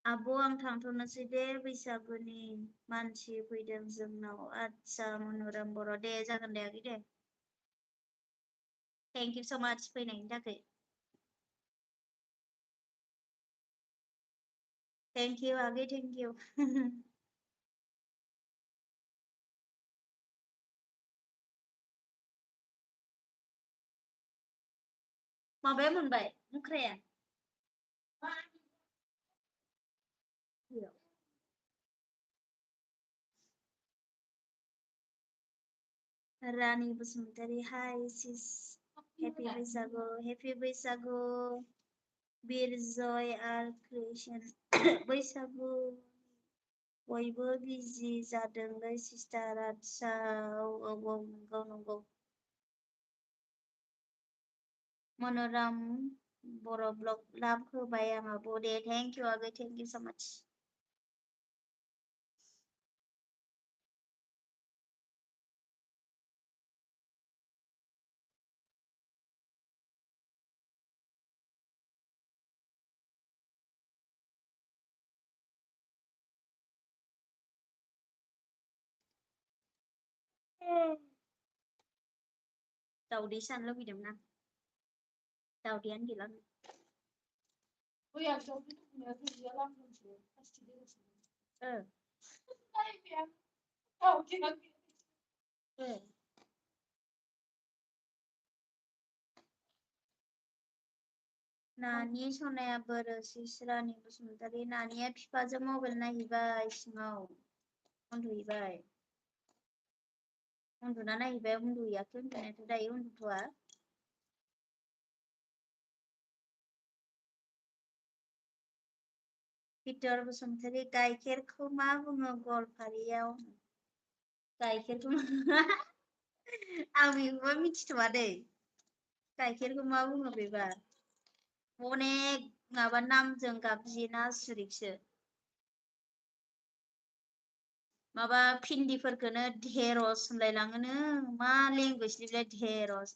आब' आं थांथ'नोसै दे बैसागुनि मानसि फैदों जोंनाव आच्छा मन'रम बर' दे जागोन दे आगै दे थेंक इउ स' माच फैनायनि थाखाय थेंक इउ आगै थेंक इउ माबाया मोनबाय मुख्राया रानी बसुमतारी हाय सिस हेपि बैसागु बिरजय आर क्रिएशन बैसागु बयबो बिजि जादोंलै सिस्टार आच्छा औ नंगौ मन'रम बर' ब्लग लाभ होबाय आं आब' दे थेंक इउ आगै थेंक इउ स' माच दाउदै जानो लुबैदोंमोन आं दाउदैयानो गैला नानि सनाया बोरो सिस रानी बसुमतारी नानिया बिफाजों मबाइल नायहैबाय सिङाव उन्दुहैबाय उन्दुना नायहैबाय उन्दुहैयाखै उन्दुनायाथ' दायो उन्दुथ'वा पिटार बसुमतारी गाइखेरखौ मा बुङो गलपारियाव गाइखेरखौ आं बेखौबा मिथिथ'वा दै गाइखेरखौ मा बुङो बेबा अनेक माबा नामजों गाबजिना सुरिकसो माबा भिन्दिफोरखौनो धेरस होनलायलाङोनो मा लेंगुवेजनिफ्राय धेरस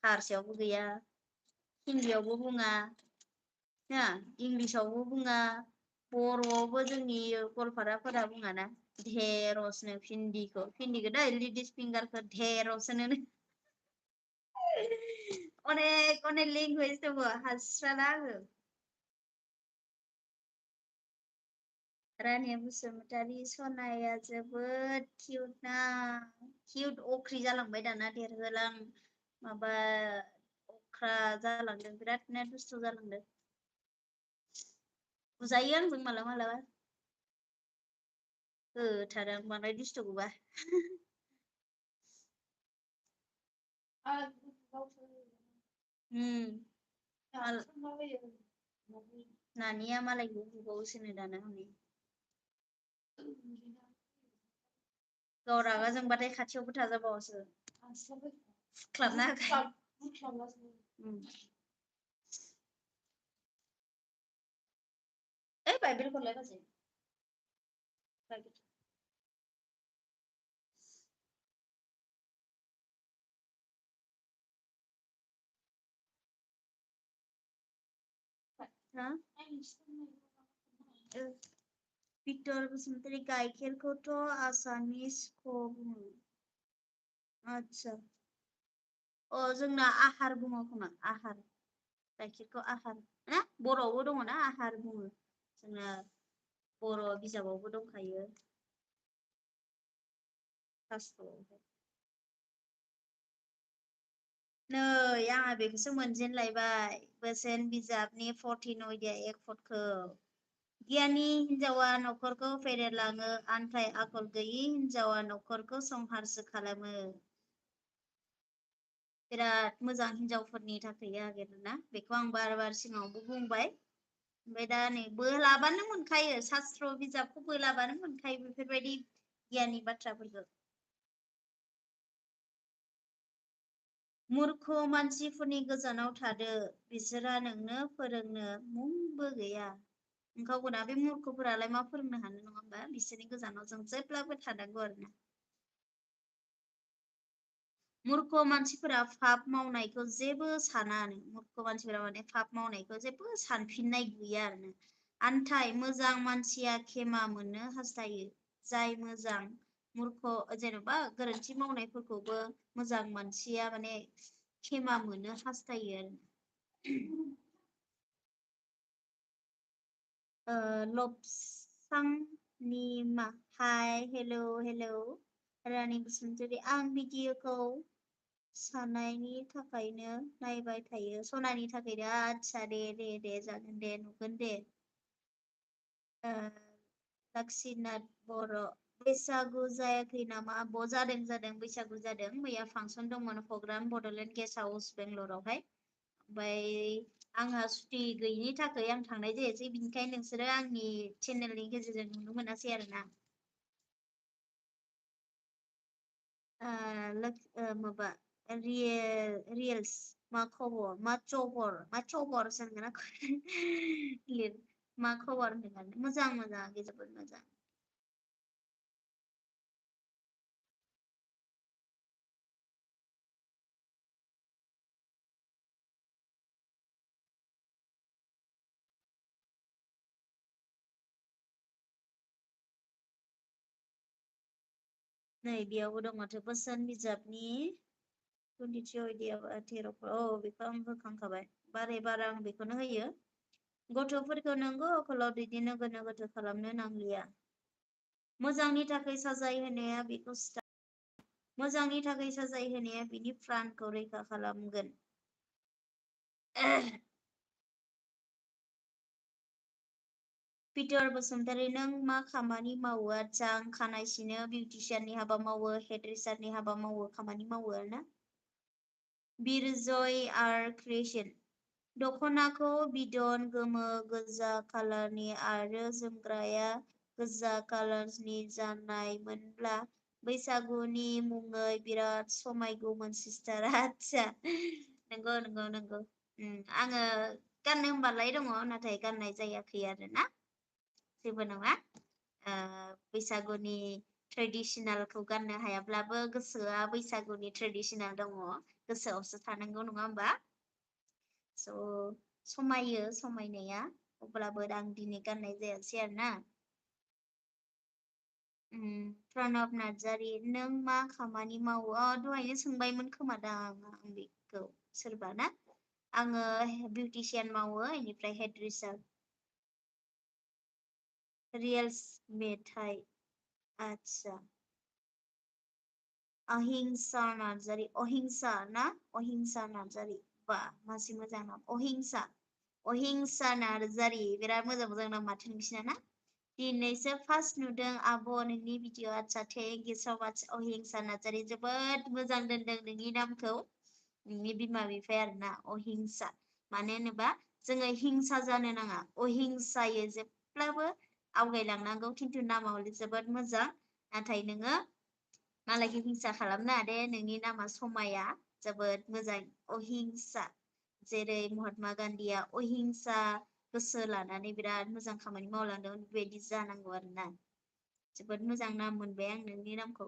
हारसायावबो गैया हिन्दीयावबो बुङा ना इंलिसावबो बुङा बर'आवबो जोंनि गलपाराफोरा बुङाना धेरसनो भिन्दिखौ दै लेडिस फिंगारखौ धेरस होनो अनेक अनेक लेंगुवेज दङ हास्राला आङो रानिया बसुमतारी सनाया जोबोद किउट ना किउट अख्रि जालांबाय दाना देरहोलां माबा अख्रा जालांदों बिरादनो दुस्थ' जालांदों बुजायो आंजों मालाबा मालाबा होथारो आं बांद्राय दुस्थ'खौबा नानिया मालायखौ बुबावोसोनो दाना हनै गाव रागा जोंबाथाय खाथियावबो थाजाबावासो फुख्लाबना ओइ बाइबेलखौलाय बाजै हा पिटर बसुमतारी गाइखेरखौथ' आसामिसखौ बुङो आच्छा अ जोंना आहार बुङो खोमा आहार गाइखेरखौ आहार ना बर'आवबो दङना आहार बुङो जोंना बर' बिजाबावबो दंखायो शास्त्रआवहाय नै आंहा बेखौसो मोनजेनलायबाय बोसोन बिजाबनि 14 अध्याय 1 फटखौ गियानि हिन्जावा न'खरखौ फेदेरलाङो आन्थाय आखल गैयि हिन्जावा न'खरखौ संहारसो खालामो बिराद मोजां हिन्जावफोरनि थाखाय आरोना बेखौ आं बार बार सिगाङावबो बुंबाय ओमफ्राय दा नै बोलाबानो मोनखायो शास्त्र बिजाबखौ बोलाबानो मोनखायो बेफोरबायदि गियाननि बाथ्राफोरखौ मुर्ख मानसिफोरनि गोजानाव थादो बिसोरहा नोंनो फोरोंनो मुंबो गैया ओंखागौना बे मुर्खफोरालाय मा फोरोंनो हानो नङा होमबा बिसोरनि गोजानाव जों जेब्लाबो थानांगौ आरोना मुर्ख मानसिफोरा पाप मावनायखौ जेबो सानानो मुर्ख मानसिफोरा माने पाप मावनायखौ जेबो सानफिननाय गैया आरोना आन्थाय मोजां मानसिया खेमा मोननो हास्थायो जाय मोजां मुर्ख जेन'बा गोरोन्थि मावनायफोरखौबो मोजां मानसिया माने खेमा मोननो हास्थायो आरो लबसांनिमा हाय हेलौ रानि बसुमतारी आं भिडिअखौ सानायनि थाखायनो नायबाय थायो सनानि थाखायनो आच्छा दे जागोन दे नुगोन दे लाक्सिनाथ बर' बैसागु जायाखै नामा जादों बैसागु जादों मैया फांसन दंमोन प्रग्राम बड'लेण्ड गेस्ट हाउस बेंगलरावहाय ओमफ्राय आंहा सुटि गैयिनि थाखाय आं थांनाय जायासै बिनिखायनो नोंसोरो आंनि चेनेलनि गेजेरजों नुनो मोनासै आरो ना माबा रियेल्स मा खबर मा चबर लिर मा खबर होनदों मोजां जोबोद मोजां नै बेयावबो दङ माथो बोसोन बिजाबनि 23 अध्याय 13 औ बेखौ आं होखांखाबाय बारे बारे आं बेखौनो होयो गथ'फोरखौ नोंगौ आखलाव दैदेननो गोनो गोथो खालामनो नांलिया मोजांनि थाखाय साजाय होनाया बेखौ मोजांनि थाखाय साजाय होनाया बिनि प्राणखौ रैखा खालामगोन पिटार बसुमतारी नों मा खामानि मावो आच्छा आं खानाय सिनो बिउटिशियाननि हाबा मावो हेयारड्रेसारनि हाबा मावो खामानि मावो आरोना बिरजय आर्ट क्रिएशन दख'नाखौ बिदन गोमो गोजा कालारनि आरो जोमग्राया गोजा कालारनि जानायमोनब्ला बैसागुनि मुङै बिराद समायगौमोन सिस्टार आच्छा नंगौ आङो गाननो होनबालाय दङ नाथाय गाननाय जायाखै आरोना जेबो नङा बैसागुनि ट्रेडिशनेलखौ गाननो हायाब्लाबो गोसोआ बैसागुनि ट्रेडिशनेल दङ गोसोआवसो थानांगौ नङा होमबा स' समायो समायनाया अब्लाबो आं दिनै गाननाय जायासै आरोना प्रणब नार्जारि नों मा खामानि मावो दहायनो सोंबायमोन खोमादां आं बेखौ सोरबा ना आङो बिउटिशियान मावो इनिफ्राय हेयर ड्रेसार रियल्स मेथाइ आच्छा अहिंसा नार्जारि अहिंसा ना अहिंसा नार्जारि बा मासे मोजां नाम अहिंसा नार्जारि बिराद मोजां मोजां नाम माथो नोंसिना ना दिनैसो फार्स्ट नुदों आब' नोंनि भिडिअ आच्छा थेंक इउ स माच अहिंसा नार्जारि जोबोद मोजां दोनदों नोंनि नामखौ नोंनि बिमा बिफाया आरोना अहिंसा मानो होनोबा जोङो हिंसा जानो नाङा अहिंसायै जेब्लाबो आवगायलांनांगौ खिन्थु नामा हले जोबोद मोजां नाथाय नोङो मालायखौ हिंसा खालामनाङा दे नोंनि नामा समाया जोबोद मोजां अहिंसा जेरै महात्मा गान्धीया अहिंसा गोसो लानानै बिराद मोजां खामानि मावलांदों बेबायदि जानांगौ आरोना जोबोद मोजां नाम मोनबाय आं नोंनि नामखौ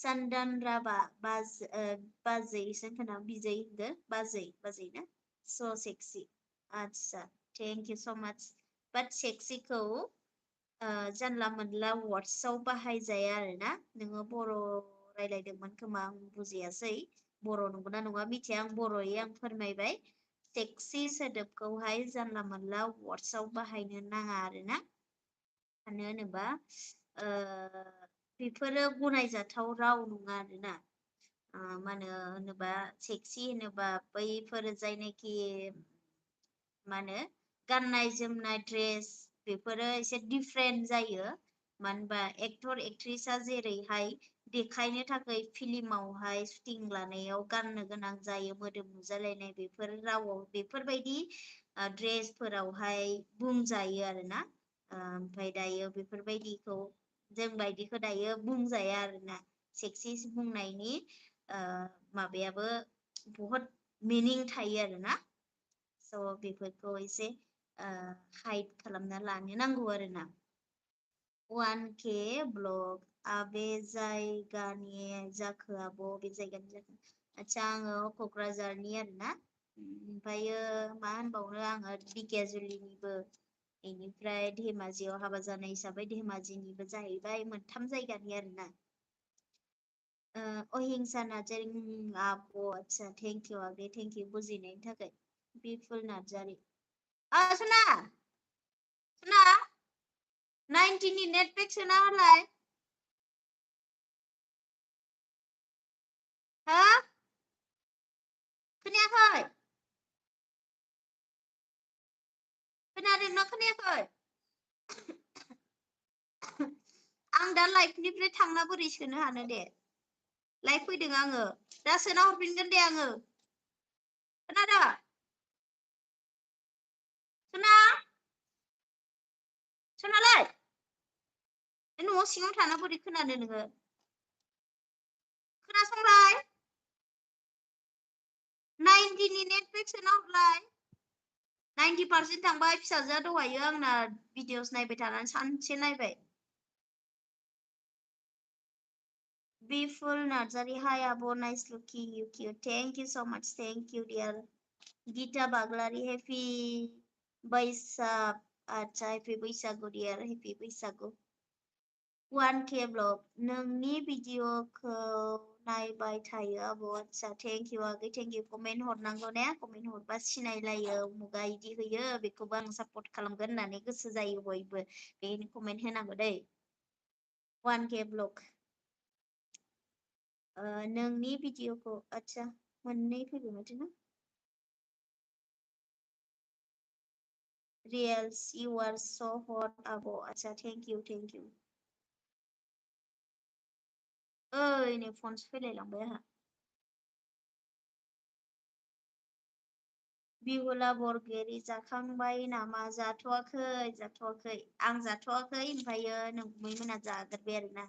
सानदान राभा बाजै खोना बिजै होनदो बाजै ना स' सेक्सि आच्छा थेंक इउ स माच बाट सेक्सिखौ जानला मोनला वार्डसआव बाहायजाया आरोना नोङो बर' रायलायदोंमोन खोमा आं बुजियासै बर' नंगौना नङा मिथिया आं बर'यै आं फोरमायबाय सेक्सि सोदोबखौहाय जानला मोनला वार्डसआव बाहायनो नाङा आरोना मानो होनोबा बेफोरो गनायजाथाव राव नङा आरोना मानो होनोबा सेक्सि होनोबा बैफोर जायनाखि मा होनो गाननाय जोमनाय ड्रेस बेफोरो एसे डिफारेन्ट जायो मानो होनबा एक्टर एक्ट्रिसा जेरैहाय देखायनो थाखाय फिल्मावहाय शुटिं लानायाव गाननो गोनां जायो मोदोम नुजालायनाय बेफोर रावाव बेफोरबायदि ड्रेसफोरावहाय बुंजायो आरोना ओमफ्राय दायो बेफोरबायदिखौ जों बायदिखौ दायो बुंजाया आरोना सेक्सि बुंनायनि माबायाबो बहुत मिनिं थायो आरोना स' बेफोरखौ एसे हाइड खालामना लानो नांगौ आरोना 1K ब्लग आबे जायगानि जाखो आब' बे जायगानि जाखो आच्छा आङो क'क्राझारनि आरोना ओमफ्रायो मा होनबावनो आङो दिकेजुलिनिबो बेनिफ्राय धेमाजियाव हाबा जानाय हिसाबै धेमाजिनिबो जाहैबाय मोनथाम जायगानि आरोना अहिंसा नार्जारि आब' आच्छा थेंक इउ आगै थेंक इउ बुजिनायनि थाखाय बिपुल नार्जारि सना 90 नेट पेक सोना होलाय हा खोनायाखै खोनादोंना खोनायाखै आं दा लाइफनिफ्राय थांना बोरै सोनो हानो दे लाइफ फैदों आङो दा सोना हरफिनगोन दे आङो खोनादों सनालाय न'आव सिङाव थाना बोरै खोनानो नोङो खोनासंलाय 90 नेट पेक सोना हरलाय 90% थांबाय फिसाजोआ दहायो आंना भिडिअस नायबाय थानानै सानसे नायबाय बिपुल नार्जारि हाय आब' नाइस लुकिं इउ किउ thank you so much thank you dear Geeta Baglari happy Bwisag आच्छा happy Bwisagu dear happy Bwisagu 1K blog नोंनि भिडिअखौ नायबाय थायो आब' आच्छा थेंक इउ आगै थेंक इउ कमेन्ट हरनांगौ ने कमेन्ट हरबा सिनायलायो मुगा इदि होयो बेखौबो आं सापर्ट खालामगोन होननानै गोसो जायो बयबो बेनो कमेन्ट होनांगौ दै 1K ब्लग नोंनि भिडिअखौ आच्छा मोननै फैबाय माथो ना रियल्स इउ आर स' हट आब' आच्छा थेंक इउ ओइ नै फनसो फैलायलांबाय आंहा बिहुला बरगयारि जाखांबाय नामा जाथ'वाखै आं जाथ'वाखै ओमफ्रायो नोंगुमै मोना जागोरबाय आरोना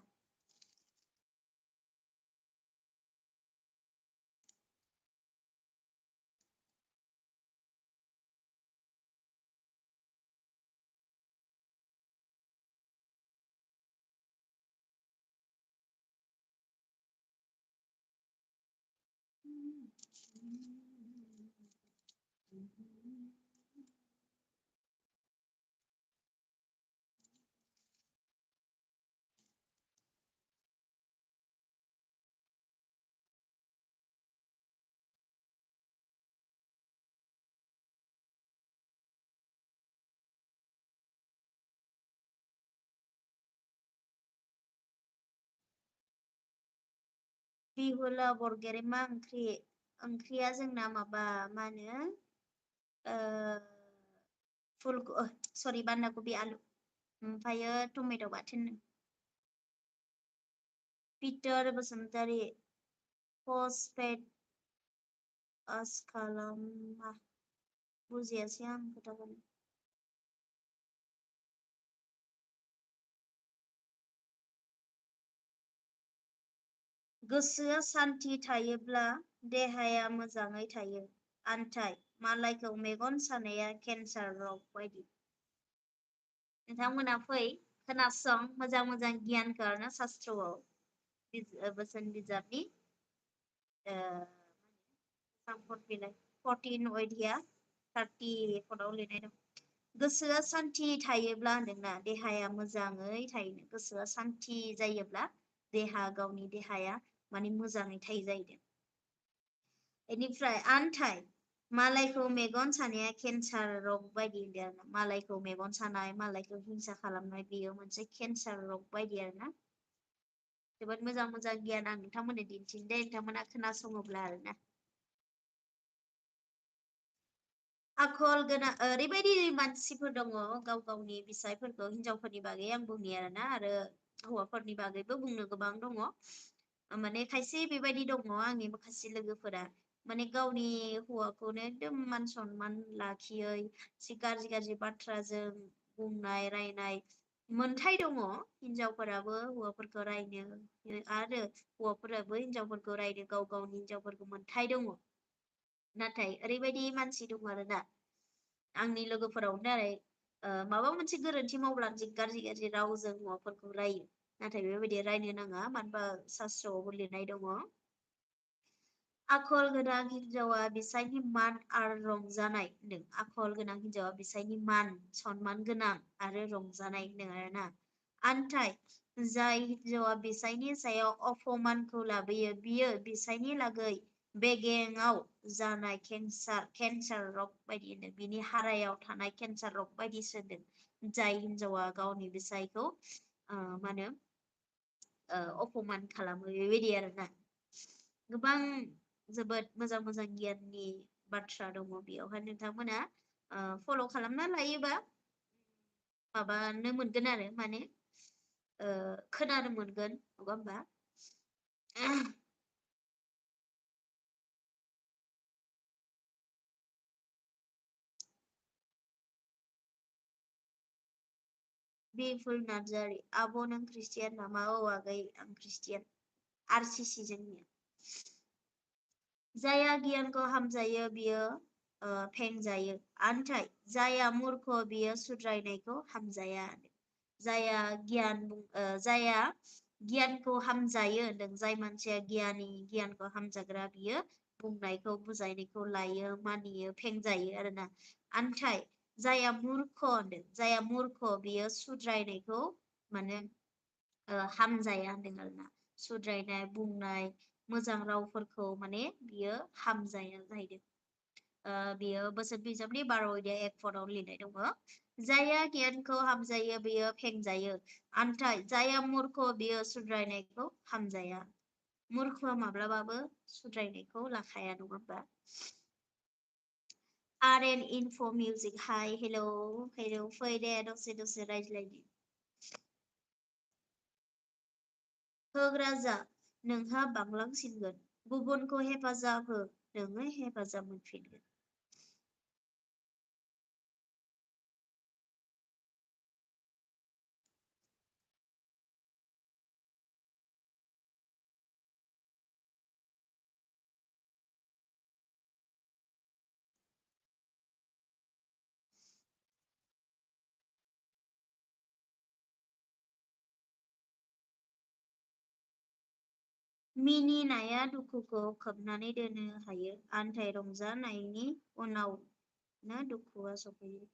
बिहुला बरगयारि मा ओंख्रि? ओंख्रिया जोंना माबा मा होनो सरि बान्दा कबि आलु ओमफ्रायो टमेट' बाथोन। पिटार बसुमतारी पस्टपेड आस खालामा बुजियासै आं खोथाखौनो। गोसोआ सान्ति थायोब्ला देहाया मोजाङै थायो। आन्थाय मालायखौ मेगन सानाया केन्सार रग बायदि। नोंथांमोना फै खोनासं मोजां मोजां गियानखौ आरोना शास्त्रआव बोसोन बिजाबनि सामफद बिलाइ 14 अध्याय 34 लिरनाय दं। गोसोआ सान्ति थायोब्ला होनदोंना देहाया मोजाङै थायो। गोसोआ सान्ति जायोब्ला गावनि देहाया माने मोजाङै थायो जाहैदों। बेनिफ्राय आन्थाय मालायखौ मेगन सानाया केन्सार रग बायदि होनदों आरोना। मालायखौ मेगन सानाय मालायखौ हिंसा खालामनाय बेयो मोनसे केन्सार रग बायदि आरोना। जोबोद मोजां मोजां गियान आं नोंथांमोननो दिन्थिनो दे नोंथांमोना खोनासङोब्ला आरोना। आखल गोनां ओरैबायदि मानसिफोर दङ गाव गावनि बिसायफोरखौ हिनजावफोरनि बागै आं बुंनि आरोना आरो हौवाफोरनि बागैबो बुंनो गोबां दङ। माने खायसे बेबायदि दङ आंनि माखासे लोगोफोरा माने गावनि हौवाखौनो एकदम मान सनमान लाखियै गाज्रि गाज्रि बाथ्राजों बुंनाय रायनाय मोनथाय दङ। हिनजावफोराबो हौवाफोरखौ रायनो आरो हौवाफोराबो हिनजावफोरखौ रायनो गाव गावनि हिनजावफोरखौ मोनथाय दङ। नाथाय ओरैबायदि मानसि दङ आरोना आंनि लोगोफोरावनो आरो माबा मोनसे गोरोन्थि मावब्लानो जि गाज्रि गाज्रि रावजों हौवाफोरखौ रायो। नाथाय बेबायदि रायनो नाङा मानो होनबा शास्त्रआवबो लिरनाय दङ। आखल गोनां हिनजावा बिसायनि मान आरो रंजानाय होनदों। आखल गोनां हिनजावा बिसायनि मान सनमान गोनां आरो रंजानाय होनदों आरोना। आन्थाय जाय हिनजावा बिसायनि सायाव अपमानखौ लाबोयो बियो बिसायनि लागै बेगेङाव जानाय केन्सार रग बायदि होनदों। बिनि हारायाव थानाय केन्सार रग बायदिसो होनदों। जाय हिनजावा गावनि बिसायखौ मा होनो अपमान खालामो बेबायदि आरोना। गोबां जोबोद मोजां मोजां गियाननि बाथ्रा दङ बेयावहाय नोंथांमोना फल' खालामना लायोबा माबानो मोनगोन आरो माने खोनानो मोनगोन नङा होमबा। बिपुल नार्जारि आब' नों ख्रिस्टियान नामा? औ आगै आं ख्रिस्टियान RCC जोंनिया। जाया गियानखौ हामजायो बियो फेंजायो। आन्थाय जाया मुर्ख बियो सुद्रायनायखौ हामजाया। जाया गियानखौ हामजायो होनदों। जाय मानसिया गियानखौ हामजाग्रा बियो बुंनायखौ बुजायनायखौ लायो मानियो फेंजायो आरोना। आन्थाय जाया मुर्ख होनदों। जाया मुर्ख बियो सुद्रायनायखौ माने हामजाया होनदों आरोना। सुद्रायनाय बुंनाय मोजां रावफोरखौ माने बियो हामजाया जाहैदों। बियो बोसोन बिजाबनि 12 अध्याय 1 पदआव लिरनाय दङ। जाया गियानखौ हामजायो बियो फेंजायो। आन्थाय जाया मुर्ख बियो सुद्रायनायखौ हामजाया। मुर्खआ माब्लाबाबो सुद्रायनायखौ लाखाया नङा होमबा। RN Info Music हाय हेलौ हेलौ फै दे दसे दसे रायज्लायनि। होग्रा जा नोंहा बांलांसिनगोन। गुबुनखौ हेफाजाब हो नोङो हेफाजाब मोनफिनगोन। मिनिनाया दुखुखौ खोबनानै दोननो हायो आन्थाय रंजानायनि उनावनो दुखुआ सफैयो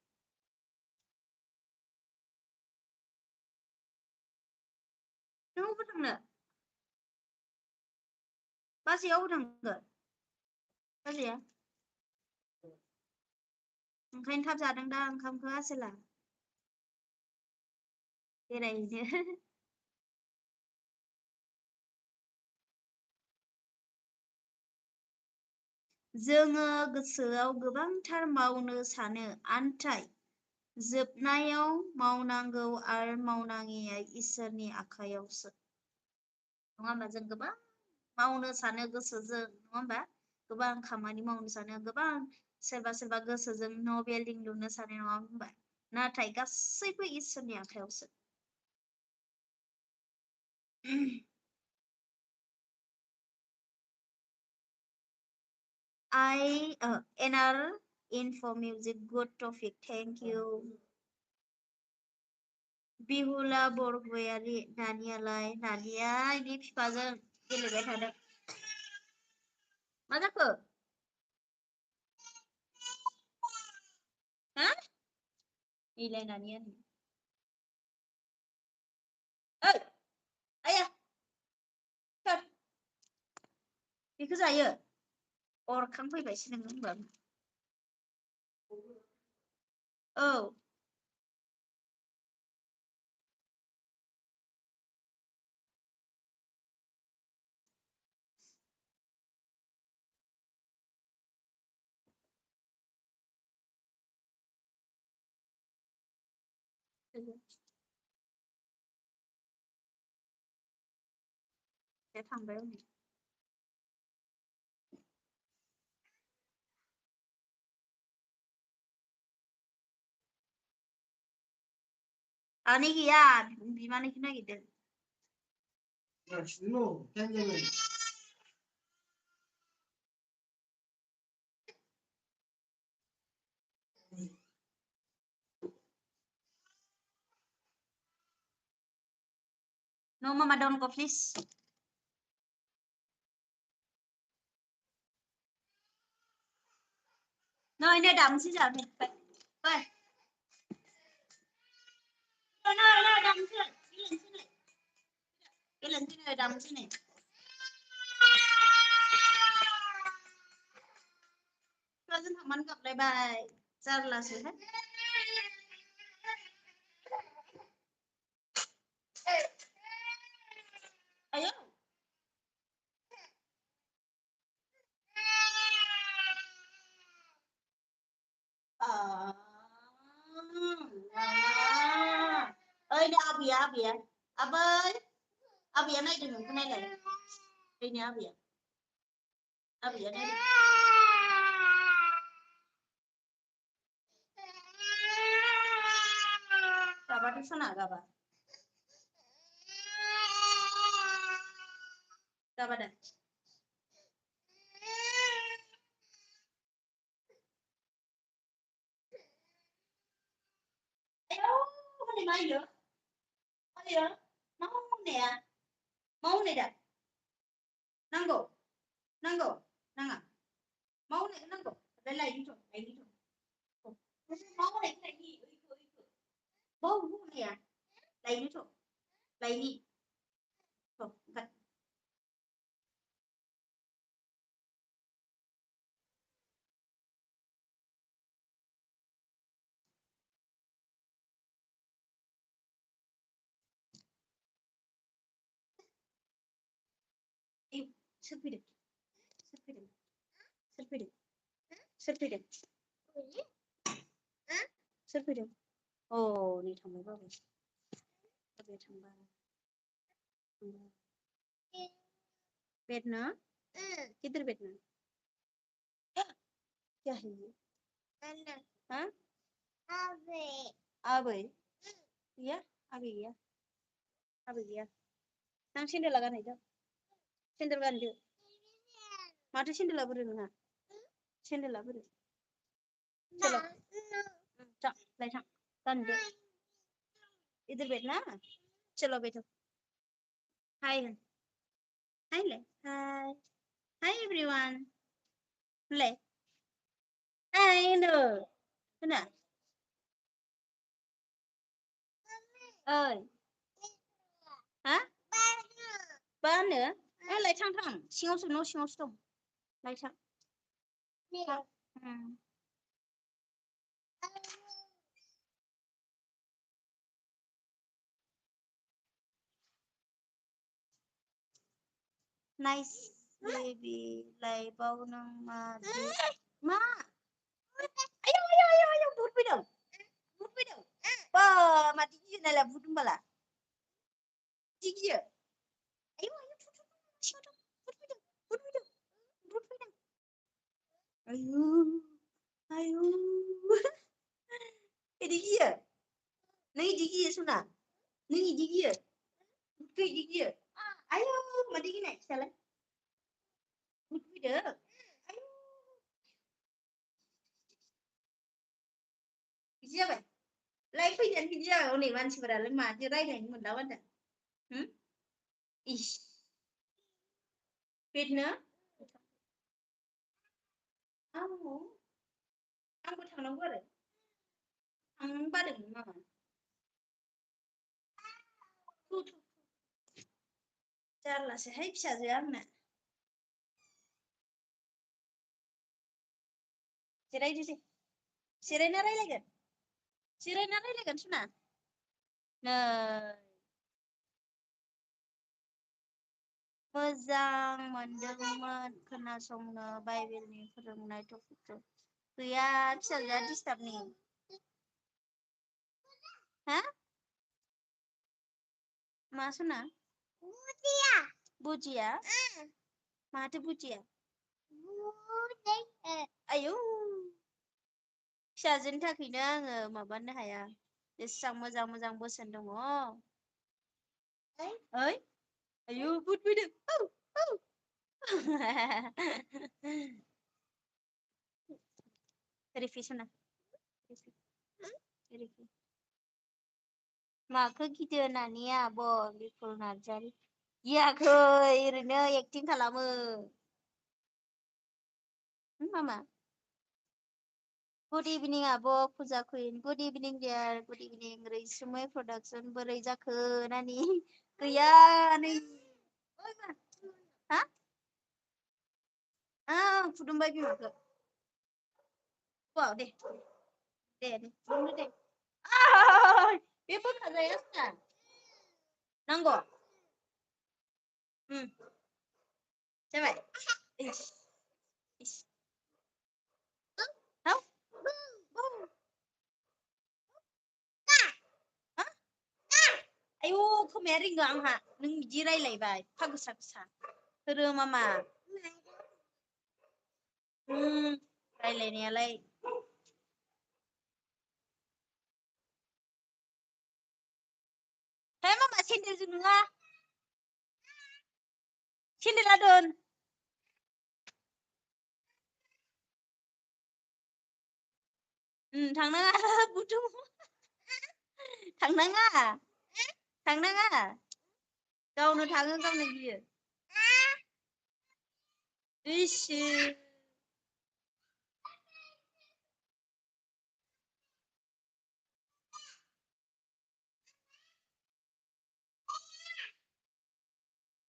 नों अबाव थांनो बाजैया अबाव थांखो बाजैया ओंखायनो थाब जादों दा ओंखामखौ आसोला बेरायहैनो जोङो गोसोआव गोबांथार मावनो सानो आन्थाय जोबनायाव मावनांगौ आरो मावनाङिया इसोरनि आखायावसो नङा होमबा जों गोबां मावनो सानो गोसोजों नङा होमबा गोबां खामानि मावनो सानो गोबां सोरबा गोसोजों न' बिल्डिं लुनो सानो नङा होमबा नाथाय गासैबो इसोरनि आखायावसो NR info music good topic thank you Behula बरगयारि नानियालाय नानिया इनि फिफाजों गेलेबाय थादों मा जाखो हा इलाय नानिया ओइ आया सोर बेखौ जायो अरखांफैबायसो नोङो होनबा औ बे थांबाय हनै आनै गैया बिमानैखौ नागिरदों No, Mama, don't go, please. No, ini đậm xí giờ này. Ơi. No, đậm xí này. Cái lần xí này đậm xí này. Rồi dân thằng Mắn gặp lại bài. Ra là sự hết. Ayo. Ơi, nè, Abia. Abơi. Abia này đừng cái này này. Đây nè, Abia. Abia này. Gaba di sana, Gaba. Gaba dah. Ayo, mana mai ya? Ayo, mau nè, mau nè dah. Nanggo, nanggo, nanga. Mau nè, nanggo. Đây là gì rồi? Đây gì rồi? Mau này cái gì? Mau nè. Đây đi rồi. Đây đi. Rồi, gật. Yêu, selfie được. Selfie được. Selfie được. Selfie được. Selfie được. Ồ, này thằng mấy bao rồi. Bây giờ thằng ba. बैठना किधर बैठना क्या है ये हाँ आबे या आबे गया नों सेन्देल लागान सेन्देल गानदो माथो सेन्देला बोरो नोंहा सेन्देला बोरो चलो जा लाय थां गानदो इधर बैठना चलो बैठो हाय Hi le. Hi. Hi everyone. Le. Hi nữa. Thế nào? Ơi. Hả? Ba nữa. Lại thằng thằng. Siêu sông. Lại thằng. Nice baby. Lại bao nang mà. Ma. Ayo. Bút với đâu? Bút với đâu? Mà đi này là bút mà là. Đi kia. Ayo. Siêu đâu? Bút với đâu? Bút với đâu? Bút với đâu? Ayo. Đi kia. Nãy đi kia xuống nào. Nãy đi kia. Cái đi kia. Ayo, mà đi cái này sao lại? Bút với đâu? Ayo. Siapa? Like jangan kerja nih man sebenarnya mati rai nih mendawan dah. Ish. Fitna? Aku. Aku thằng nó quá rồi. Thằng ba đừng mà. Thu. Chả là sẽ hết sao rồi em nè. Sirai đi. Sirai narai lagi. Sirai narai lagi kan suna. Nah. Moजां मोनदोंमोन खोनासंनो बाइबेलनि फोरोंनाय टपिकखौ गैया फिसाजोआ disturb नि हा मा सना बुजिया माथो बुजिया आयौ फिसाजोनि थाखायनो आङो माबानो हाया एसेबां मोजां बोसोन दङ ओइ आयौ बुद फैदों रिफि सना रिफि माखौ गिदो नानिया आब' बिपुल नार्जारि गियाखै ओरैनो एक्टिं खालामो मामा गुड इभिनिं आब' फुजा कुइन गुड इभिनिं डियार गुड इभिनिं रैसुमै प्रडाक्सन बोरै जाखो नानि गैया नै हा फुदुंबाय बिमाखौ दे बुंनो दे बे बोखाजाया सना नांगौ जाबाय आयौ खोमाया रिंगो आंहा नों बिदि रायलायबाय फा गोसा होरो मामा रायलायनायालाय हे मामा सेन्देलजों नङा सेन्देला दोन थांनाङा बुथु थांनाङा गावनो थाङो गावनो गियो इसे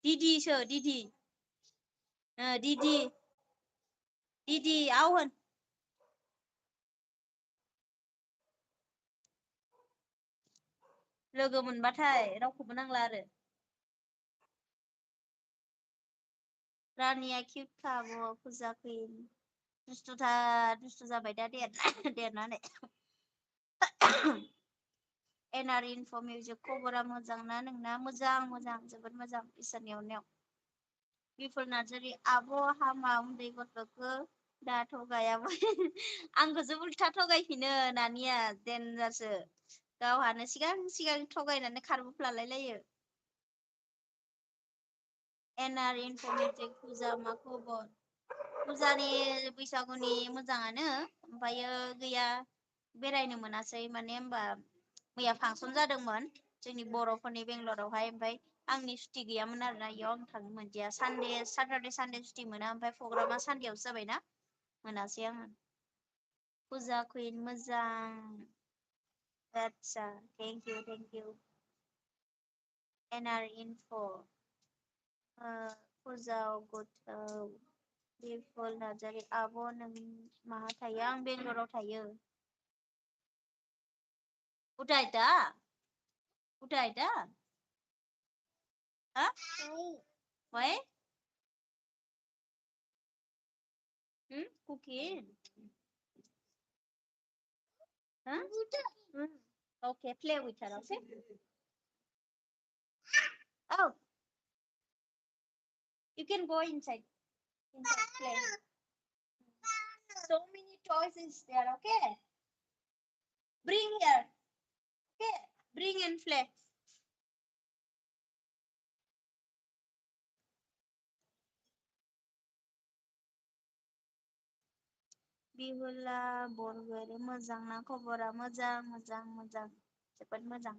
दिदिसो दिदि दिदि आव होन लोगो मोनबाथाय रावखौबो नांला आरो रानिया किउट आब' फुजा कुइन दुस्थु जाबाय दा देरनानै एनआर इनफ' मिउजिक खबरा मोजां ना नोंना मोजां जोबोद मोजां इसोरनि अननायाव बिपुल नार्जारि आब' हामा उन्दै गथ'खौ दा थगायाबो आंखौसो उल्था थगायफिनो नानिया देनजारसो गावहानो सिगां थगायनानै खारबोफ्लालायलायो एनआर इनफ' मिउजिक फुजा मा खबर फुजानि बैसागुनि मोजाङानो ओमफ्रायो गैया बेरायनो मोनासै माने होमबा मैया फांसन जादोंमोन जोंनि बर'फोरनि बेंगलरावहाय ओमफ्राय आंनि सुटि गैयामोन आरोना इयाव आं थांनो मोनदिया साटारडे सानडे सुटि मोना ओमफ्राय प्रग्रामा सानडेआवसो जाबायना मोनासै आङो फुजा कुइन मोजां आतसा थेंक इउ एनआर इनफ' फुजाव गोथौ बिपुल नार्जारि आब' नों माहा थायो आं बेंगलराव थायो उथायता हाँ why cooking huh okay play with her okay oh you can go inside play so many toys is there okay bring here okay bring and play Behula बरगयारि मोजां ना खबरा मोजां जोबोद मोजां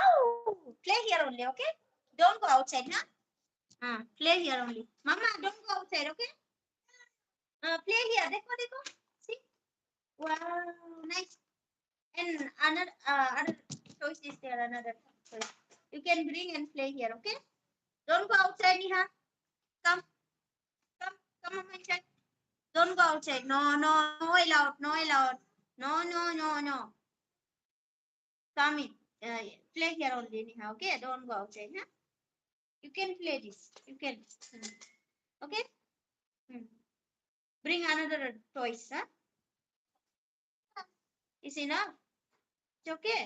oh play here only okay don't go outside huh play here only mama don't go outside okay play here देखो see wow nice and other choice is there another choice you can bring and play here okay don't go outside Niha come come on inside don't go outside no allowed no come in play here only Niha okay don't go outside huh? You can play this you can okay bring another toys huh is enough it's okay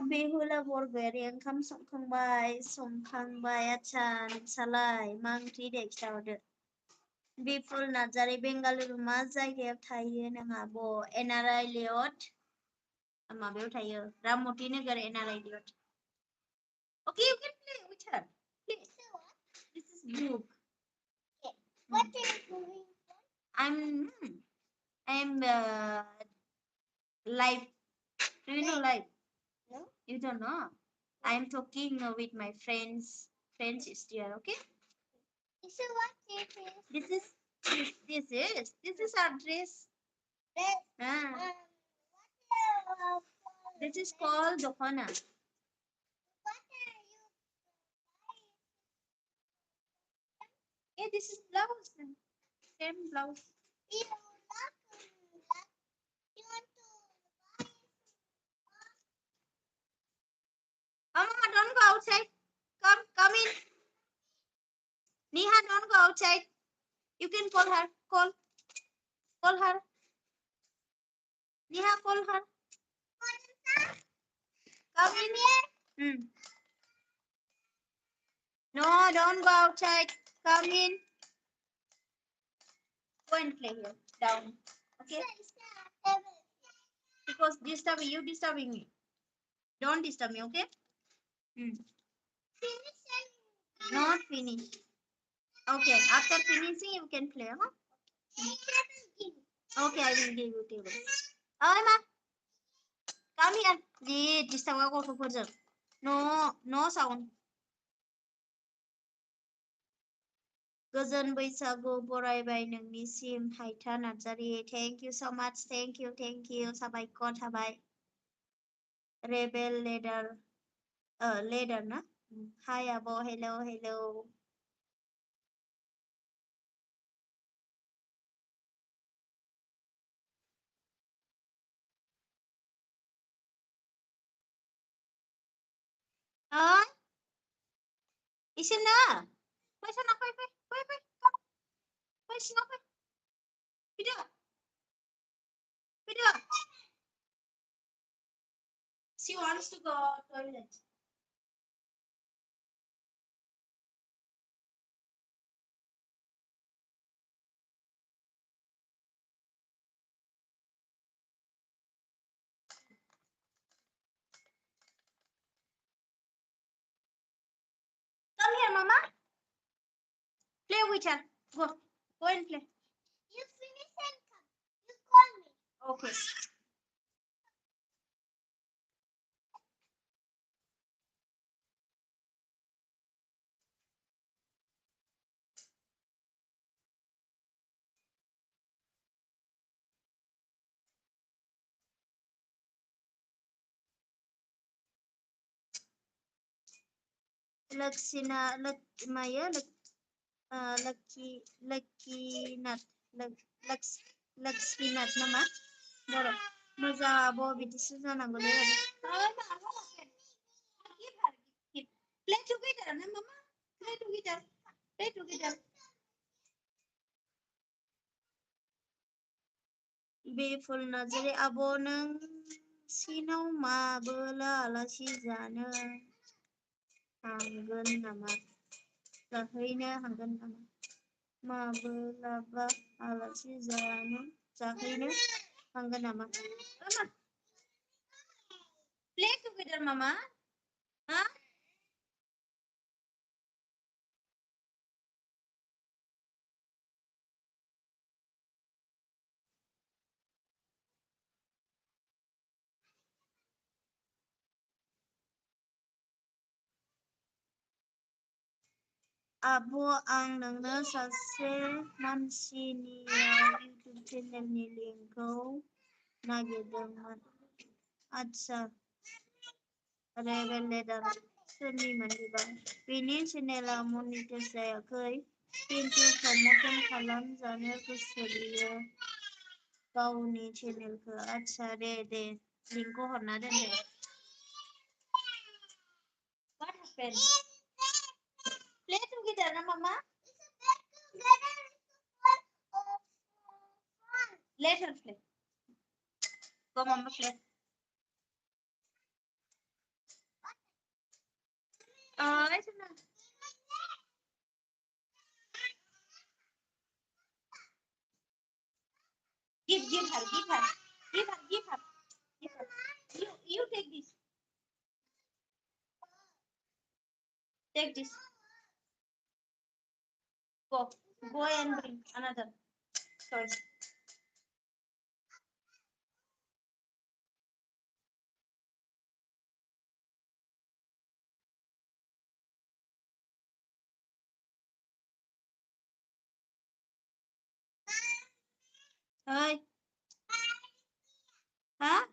बेहुला बरगयारि ओंखाम संखांबाय आच्छा नोंसालाय मा ओंख्रि दे खिथाहरदो बिपुल नार्जारि बेंगालुरु मा जायगायाव थायो नों आब' एनआरआइ लेआउट माबायाव थायो Rammati Nagar NRI layout okay you can play with her please this is book what are you doing I'm live do you know live no you don't know I'm talking with my friends is there okay so what this is this is our dress this is called dokhana yeah this is blouse same blouse Mama, don't go outside. Come in. Niha, don't go outside. You can call her. Call her. Niha, call her. Come in here. No, don't go outside. Come in. Go and play here. Down. Okay? Because disturbing me. Don't disturb me, okay? Not finished. Okay, after finishing you can play, huh? Okay, I will give you table. Ma. Come here. Disturb gथ'फोरजों. No sound. गोजोन बैसागु बरायबाय नोंनिसिम हायथा Narzary thank you so much thank U साबायखर थाबाय rebel lidar ना हाय आब' hello इसोरनो फै सना फै सना फैदो she wants to go toilet come here mama play with her go Go and play. You finish and come. You call me. Okay. Laksina, Maya, Lakinat, Laksminat nama? बर' मोजां आब' बिदिसो जानांगौलै Play together ना mama? Play together. Play together. बेफुल Narzary आब' नों सिनाव माबोला आलासि जानो हांगोन नामा? जाहैनो हांगोन नामा? माबोलाबा आलासि जाहैनो हांगोन नामा? Play together mama. Huh? आब' आं नोंनो सासे मानसिनियाव इउटुब चेनेलनि लिंकखौ नागिरदोंमोन। आच्छा रेबेल लेडार सोरनिमोन बेबा? बेनि चेनेला मनिटाइज जायाखै खिन्थु प्रम'सन खालामजानो गोसो बियो गावनि चेनेलखौ। आच्छा दे लिंकखौ हरना दोन दे। What happened? Play together na mama? Let her play. Go mama play. Ito na. Give her. You take this. Take this. Go and bring another. Sorry. Hi. Huh?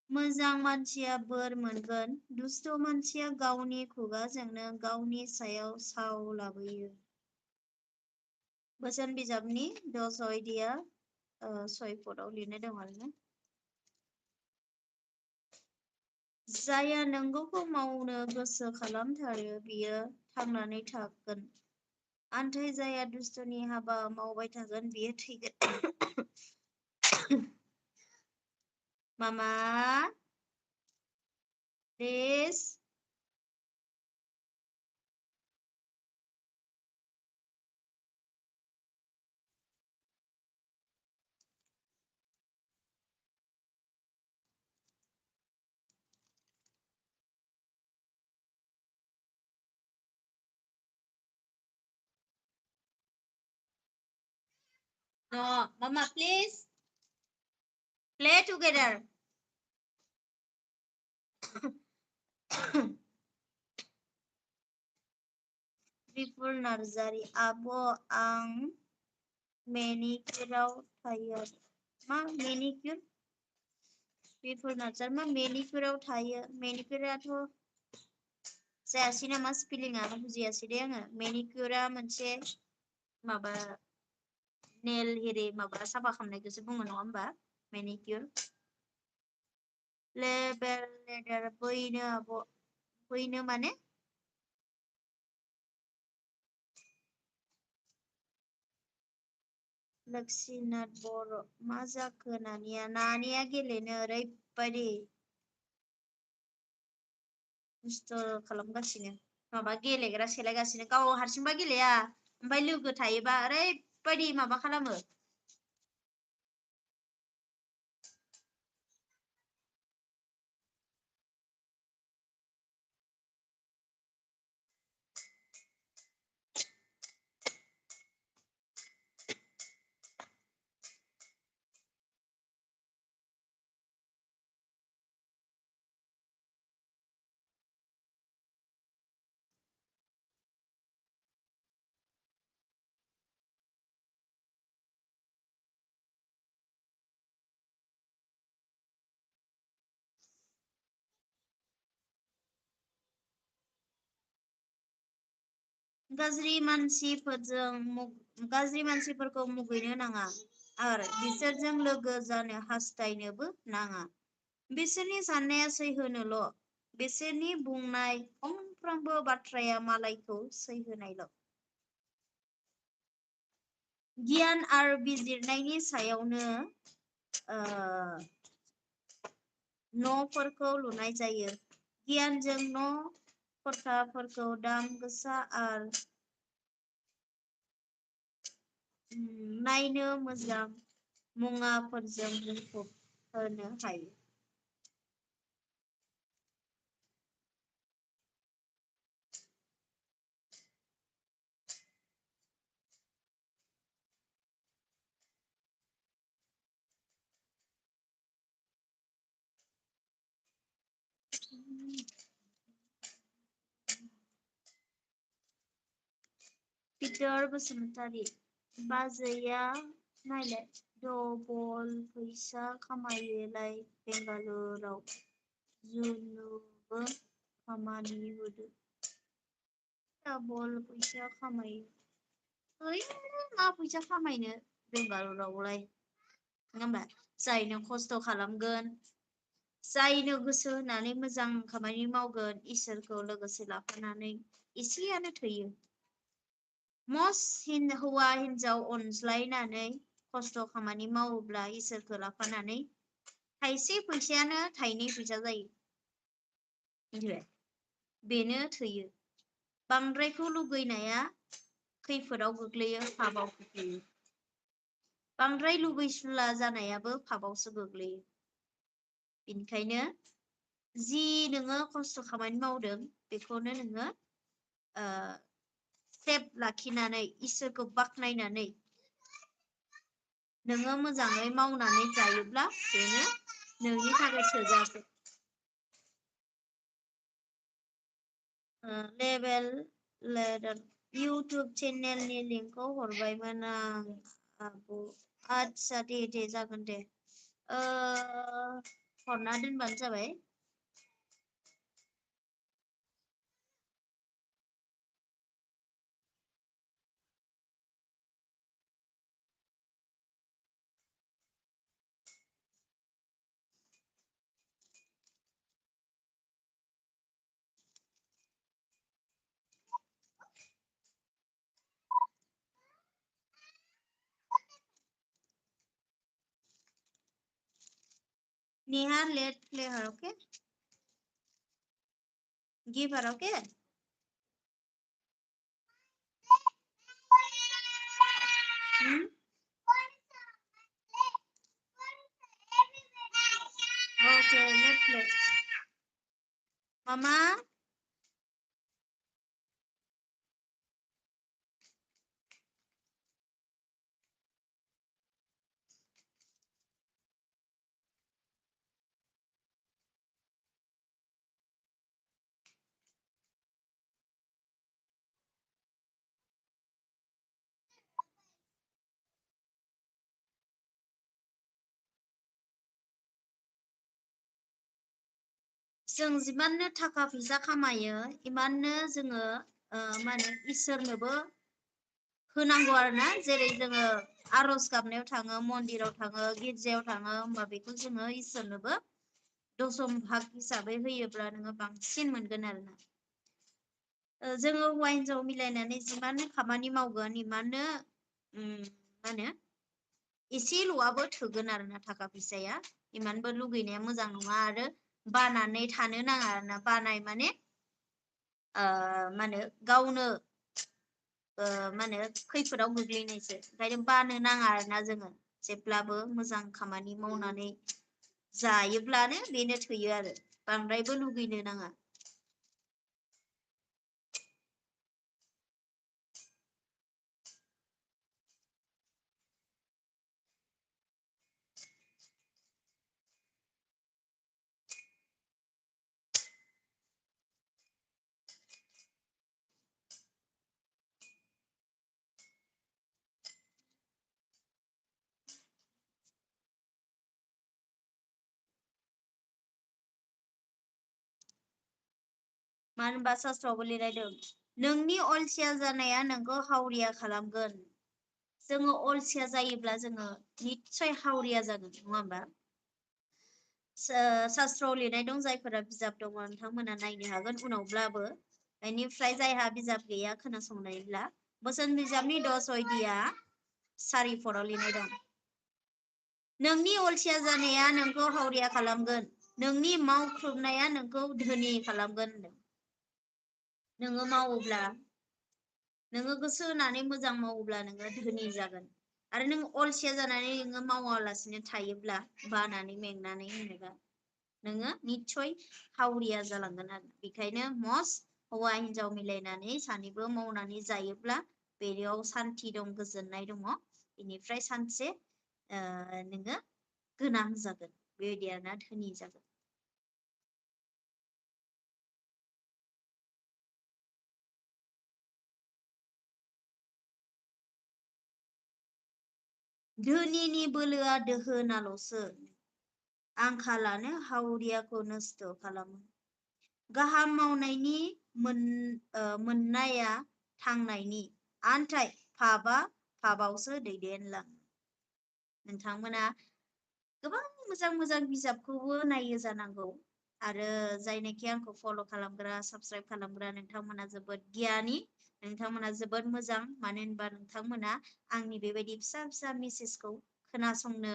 मोजां मानसिया बोर मोनगोन दुष्ट मानसिया गावनि खुगाजोंनो गावनि सायाव साव लाबोयो। बोसोन बिजाबनि 10 आइडिया 6 फटआव लिरनाय दं आरोना। जाया नंगौखौ मावनो गोसो खालामथारो बियो थांनानै थागोन। आन्थाय जाया दुष्टनि हाबा मावबाय थागोन बियो थैगोन। मामा please No, Mama, please. Play together. Before Narzari, Abo ang manicure tayo. Ma manicure? Before Narzari, ma manicure tayo. Manicure ato जायासै नामा स्पेलिंआ बुजियासै दे आङो। मेनिक्युरा मोनसे माबा नेल हेरि माबा साफा खालामनायखौसो बुङो नङा होमबा मेनिक्युर। लेबेल लेदार बैनो आब' बैनो माने लक्ष्मीनाथ बर' मा जाखो नानिया गेलेनो ओरैबायदि दुस्थ' खालामगासिनो माबा गेलेग्रा सेलायगासिनो गाव हारसिंबा गेलेया ओमफ्राय लोगो थायोबा ओरैबायदि माबा खालामो। गाज्रि मानसिफोरखौ मुगैनो नाङा आरो बिसोरजों लोगो जानो हास्थायनोबो नाङा। बिसोरनि साननाया सैहोनोल', बिसोरनि बुंनाय फंफ्रोमबो बाथ्राया मालायखौ सैहोनायल'। गियान आरो बिजिरनायनि सायावनो न'फोरखौ लुनाय जायो। गियानजों न' खथाफोरखौ दाम गोसा आरो नायनो मोजां मुवाफोरजों बुंफबहोनो हायो। पिटार बसुमतारी बाजैया नायलाय डबल फैसा खामायोलाय बेंगालुरुआव जुनुबो खामानि होदो। डबल फैसा खामायो। ओइ मा फैसा खामायनो बेंगालुरुआवलाय नङा होमबा? जायनो खस्थ' खालामगोन, जायनो गोसो होनानै मोजां खामानि मावगोन, इसोरखौ लोगोसे लाफानानै एसेयानो थोयो। हौवा हिनजाव अनज्लायनानै खस्थ' खामानि मावोब्ला इसोरखौ लाफानानै थाइसे फैसायानो थाइनै फैसा जायो। मिथिबाय? बेनो थोयो। बांद्रायखौ लुगैनाया खैफोदाव गोग्लैयो, पापआव गोग्लैयो। बांद्राय लुगैसुला जानायाबो पापआवसो गोग्लैयो। बेनिखायनो जि नोङो खस्थ' खामानि मावदों बेखौनो नोङो सेफ लाखिनानै इसोरखौ बाख्नायनानै नोङो मोजाङै मावनानै जायोब्ला बेनो नोंनि थाखाय थोजासे। लेभेल लेडार इउटुब चेनेलनि लिंकखौ हरबायमोन आं आब'। आदसा दे जागोन दे। हरना दोनबानो जाबाय। Neha, let's play her, okay? Give her, okay? Okay, let's play. Mama? जों जिमाननो थाखा फैसा खामायो इमाननो जोङो मा होनो इसोरनोबो होनांगौ आरोना। जेरै जोङो आर'ज गाबनायाव थाङो, मन्दिराव थाङो, गिर्जायाव थाङो, होमबा बेखौ जोङो इसोरनोबो दसम भाग हिसाबै होयोब्ला नोङो बांसिन मोनगोन आरोना। जोङो हौवा हिनजाव मिलायनानै जिमाननो खामानि मावगोन इमाननो मा होनो एसेल'आबो थोगोन आरोना थाखा फैसाया। इमानबो लुगैनाया मोजां नङा आरो बानानै थानो नाङा आरोना। बानाय माने मा होनो गावनो मा होनो खैफोदाव गोग्लैनायसो। ओंखायनो बानो नाङा आरोना जोङो। जेब्लाबो मोजां खामानि मावनानै जायोब्लानो बेनो थोयो आरो। बांद्रायबो लुगैनो नाङा। मानो होनबा शास्त्रआवबो लिरायदों नोंनि अलसिया जानाया नोंखौ हावरिया खालामगोन। जोङो अलसिया जायोब्ला जोङो निस्सय हावरिया जागोन नङा होमबा? शास्त्रआव लिरनाय दं जायफोरा बिजाब दङ नोंथांमोना नायनो हागोन उनावब्लाबो। बेनिफ्राय जायहा बिजाब गैया खोनासंनायब्ला बोसोन बिजाबनि 10 अध्याया 4 फराव लिरनाय दं। नोंनि अलसिया जानाया नोंखौ हावरिया खालामगोन। नोंनि मावख्रुबनाया नोंखौ धोनि खालामगोन। नोङो मावोब्ला नोङो गोसो होनानै मोजां मावोब्ला नोङो धोनि जागोन। आरो नों अलसिया जानानै नोङो मावालासिनो थायोब्ला बानानै मेंनानै होनोबा नोङो निस्सय हावरिया जालांगोन आरो। बेखायनो हौवा हिनजाव मिलायनानै सानैबो मावनानै जायोब्ला बेयाव सान्थि दं, गोजोननाय दङ। बेनिफ्राय सानसे नोङो गोनां जागोन बेबायदि आरोना, धोनि जागोन। धोनिनि बोलोआ दोहोनाल'सो, आंखालानो हावरियाखौ नस्थ' खालामो। गाहाम मावनायनि मोननाया थांनायनि, आन्थाय पापआवसो दैदेनलाङो। नोंथांमोना गोबां मोजां मोजां बिजाबखौबो नायो जानांगौ। आरो जायनोखि आंखौ फल' खालामग्रा, साबसक्राइब खालामग्रा नोंथांमोना जोबोद गियानि, नोंथांमोना जोबोद मोजां। मानो होनबा नोंथांमोना आंनि बेबायदि फिसा फिसा मेसेजखौ खोनासंनो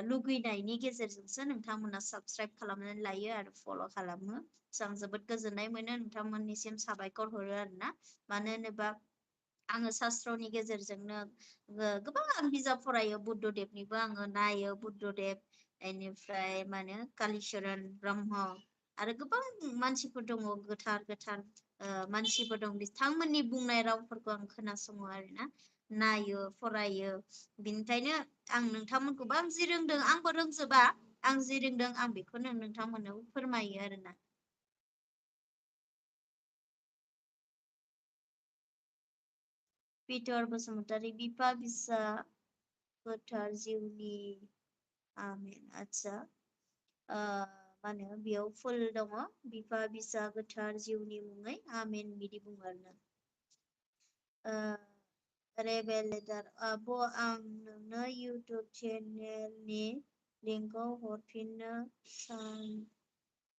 लुगैनायनि गेजेरजोंसो नोंथांमोना साबसक्राइब खालामनानै लायो आरो फल' खालामो। आं जोबोद गोजोननाय मोनो, नोंथांमोननिसिम साबायखर हरो आरोना। मानो होनोबा आङो शास्त्रनि गेजेरजोंनो गोबां आं बिजाब फरायो, बुद्धदेबनिबो आङो नायो, बुद्धदेब बेनिफ्राय मा होनो कालिचरन ब्रह्म आरो गोबां मानसिफोर दङ, गोथार गोथार मानसिफोर दं। बिथांमोननि बुंनाय रावफोरखौ आं खोनासङो आरोना, नायो, फरायो। बिनिखायनो आं नोंथांमोनखौबो आं जि रोंदों, आंबो रोंजोबा, आं जि रोंदों आं बेखौनो नोंथांमोननो फोरमायो आरोना। पिटर बसुमतारी, बिफा बिसा गोथार जिउनि आमेन। आच्छा, मा होनो बेयाव फुल दङ, बिफा बिसा गोथार जिउनि मुङै आमेन बिदि बुङो आरोना। रेबेलेटार, आब' आं नोंनो इउटुब चेनेलनि लिंकखौ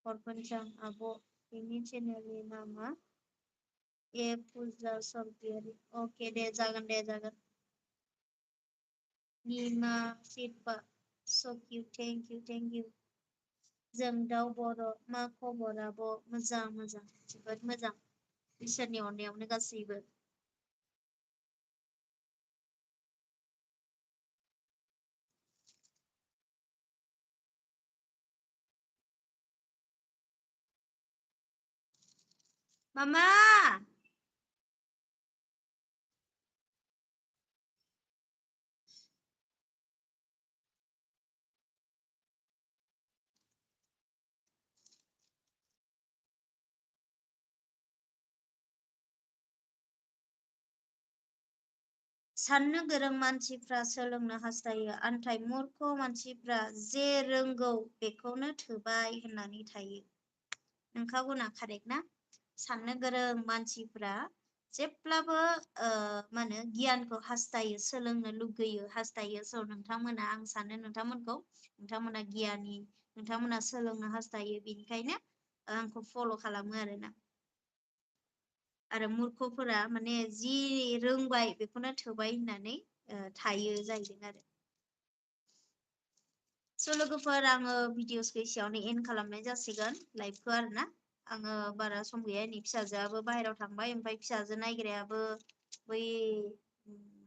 हरफिनसां आब'। बेनि चेनेलनि नामा ए फुजा सर्गियारि। अके दे, जागोन दे, जागोन। Nima Shilpa, so cute, thank you, thank you। जों दाउ बर', मा खबर आब'? मोजां मोजां, जोबोद मोजां, इसोरनि अननायावनो गासैबो। मामा साननो गोरों मानसिफ्रा सोलोंनो हास्थायो, आन्थाय मूर्ख मानसिफ्रा जे रोंगौ बेखौनो थोबाय होननानै थायो। नोंखागौना, कारेक्ट ना? साननो गोरों मानसिफ्रा जेब्लाबो मा होनो गियानखौ हास्थायो, सोलोंनो लुगैयो, हास्थायो। स' नोंथांमोना, आं सानो नोंथांमोना गियानि, नोंथांमोना सोलोंनो हास्थायो, बेनिखायनो आंखौ फल' खालामो आरोना। आरो मूर्खफोरा माने जि रोंबाय बेखौनो थोबाय होननानै थायो जाहैदों आरो। स' लोगोफोर, आङो भिडिअसखौ एसेयावनो एन्ड खालामनाय जासिगोन, लाइभखौ आरोना। आङो बारा सम गैया, नै फिसाजोआबो बाहेरायाव थांबाय, ओमफ्राय फिसाजो नायग्रायाबो बै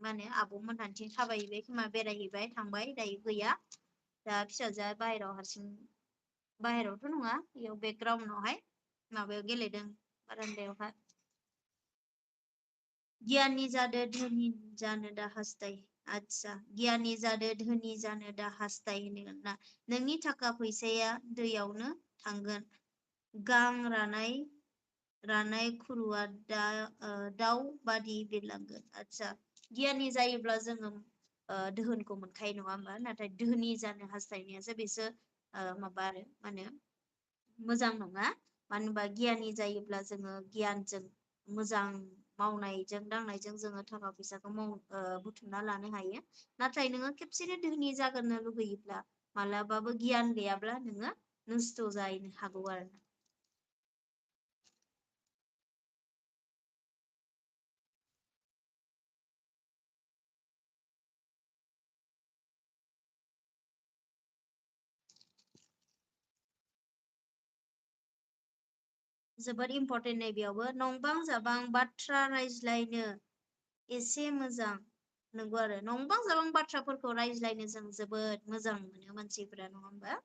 मा होनो आब'मोनहानिथिं थाबायहैबाय खोमा, बेरायहैबाय, थांबाय, दायो गैया। दा फिसाजोआ बाहेरायाव हारसिं, बाहेरायावथ' नङा, बेयाव बेकग्राउन्डआवहाय माबायाव गेलेदों, बारान्दायावहाय। गियाननि जादो, धोनि जानो दा हास्थाय। आच्छा, गियाननि जादो, धोनि जानो दा हास्थाय होनदों ना। नोंनि थाखा फैसाया दैयावनो थांगोन, गां रानाय खुरुआ दाउ बादि बिरलांगोन। आच्छा, गियानि जायोब्ला जोङो दोहोनखौ मोनखायो नङा होमबा? नाथाय धोनि जानो हास्थायनायासो बेसो माबा आरो मा होनो मोजां नङा। मानो होनबा गियानि जायोब्ला जोङो गियानजों मोजां मावनायजों दांनायजों जोङो थाखा फैसाखौ बुथुमना लानो हायो। नाथाय नोङो खेबसेनो धोनि जागोननो लुगैयोब्ला मालाबाबो गियान गैयाब्ला नोङो नस्थ' जानो हागौ आरो ना। जोबोद इम्परटेन्ट नै बेयावबो नंबां जाबां बाथ्रा रायज्लायनो एसे मोजां नंगौ आरो नंबां जाबां बाथ्राफोरखौ रायज्लायनो जों जोबोद मोजां मोनो मानसिफोरा नङा होमबा?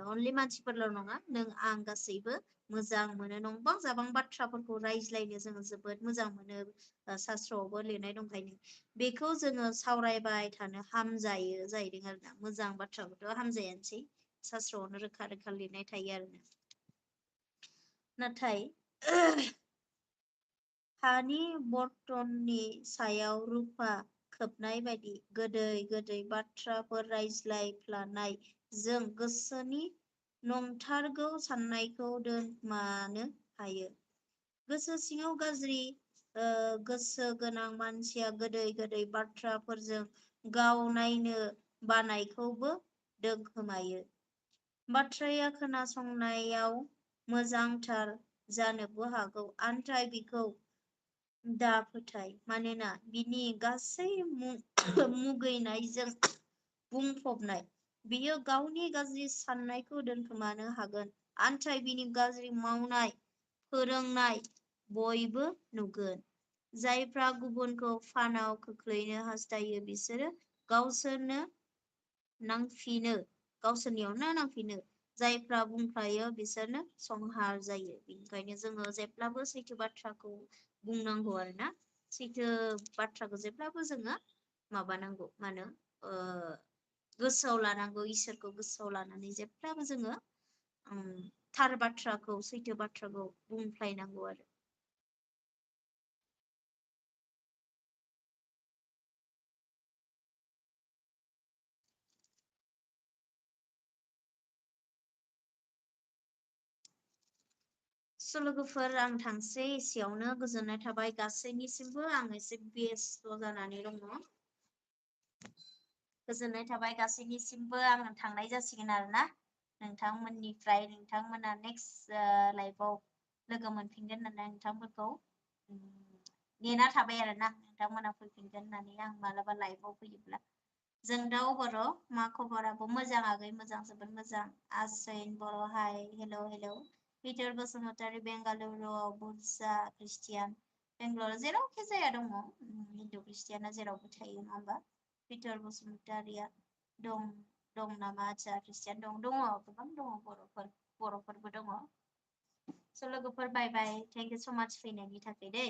अनलि मानसिफोरल' नङा नों आं गासैबो मोजां मोनो नंबां जाबां बाथ्राफोरखौ रायज्लायनो जोङो जोबोद मोजां मोनो। सास्त्रआवबो लिरनाय दंखायनो बेखौ जोङो सावरायबाय थानो हामजायो जाहैदों आरोना मोजां बाथ्राखौथ' हामजायानोसै सास्त्रआवनो रोखा रोखा लिरनाय थायो आरोना। नाथाय हानि बर्तननि सायाव रुफा खोबनाय बायदि गोदै गोदै बाथ्राफोर रायज्लायफ्लानाय जों गोसोनि नंथारगौ साननायखौ दोनखोमानो हायो। गोसो सिङाव गाज्रि गोसो गोनां मानसिया गोदै गोदै बाथ्राफोरजों गाव नायनो बानायखौबो दोनखोमायो। बाथ्राया खोनासंनायाव मोजांथार जानोबो हागौ आन्थाय बिखौ दा फोथाय मानोना बिनि गासै मुगैनायजों बुंफबनाय बियो गावनि गाज्रि साननायखौ दोनखोमानो हागोन। आन्थाय बिनि गाज्रि मावनाय फोरोंनाय बयबो नुगोन। जायफ्रा गुबुनखौ फानाव खोख्लैनो हास्थायो बिसोरो गावसोरनो गावसोरनियावनो नांफिनो। जायफ्रा बुंफ्लायो बिसोरनो संहार जायो। बेनिखायनो जोङो जेब्लाबो सैथो बाथ्राखौ बुंनांगौ आरोना सैथो बाथ्राखौ जेब्लाबो जोङो माबानांगौ मा होनो गोसोआव लानांगौ इसोरखौ गोसोआव लानानै जेब्लाबो जोङो थार बाथ्राखौ सैथो बाथ्राखौ बुंफ्लायनांगौ आरो। स' लोगोफोर आं थांसै एसेयावनो गोजोननाय थाबाय गासैनिसिमबो आं एसे बेस्थ' जानानै दङ। गोजोननाय थाबाय गासैनिसिमबो आङो थांनाय जासिगोन आरोना। नोंथांमोननिफ्राय नोंथांमोना नेक्स्ट लाइफआव लोगो मोनफिनगोन होननानै नोंथांमोनखौ नेना थाबाय आरोना नोंथांमोना फैफिनगोन होननानै आं मालाबा लाइफआव फैयोब्ला। जों दा अबेर' मा खबर आब' मोजां आगै मोजां जोबोद मोजां। आसैन बर' हाय हेल' हेल'। पिटार बसुमतारी बेंगालुरुआव बुरजा ख्रिस्टियान बेंगलराव जेरावखि जाया दङ हिन्दु ख्रिस्टियाना जेरावबो थायो नङा होमबा? पिटार बसुमतारिया दं नामा आदसा ख्रिस्टियान दङ गोबां दङ बर'फोरबो दङ। स' लोगोफोर बाय बाय थेंक इउ स' माच फैनायनि थाखाय दै।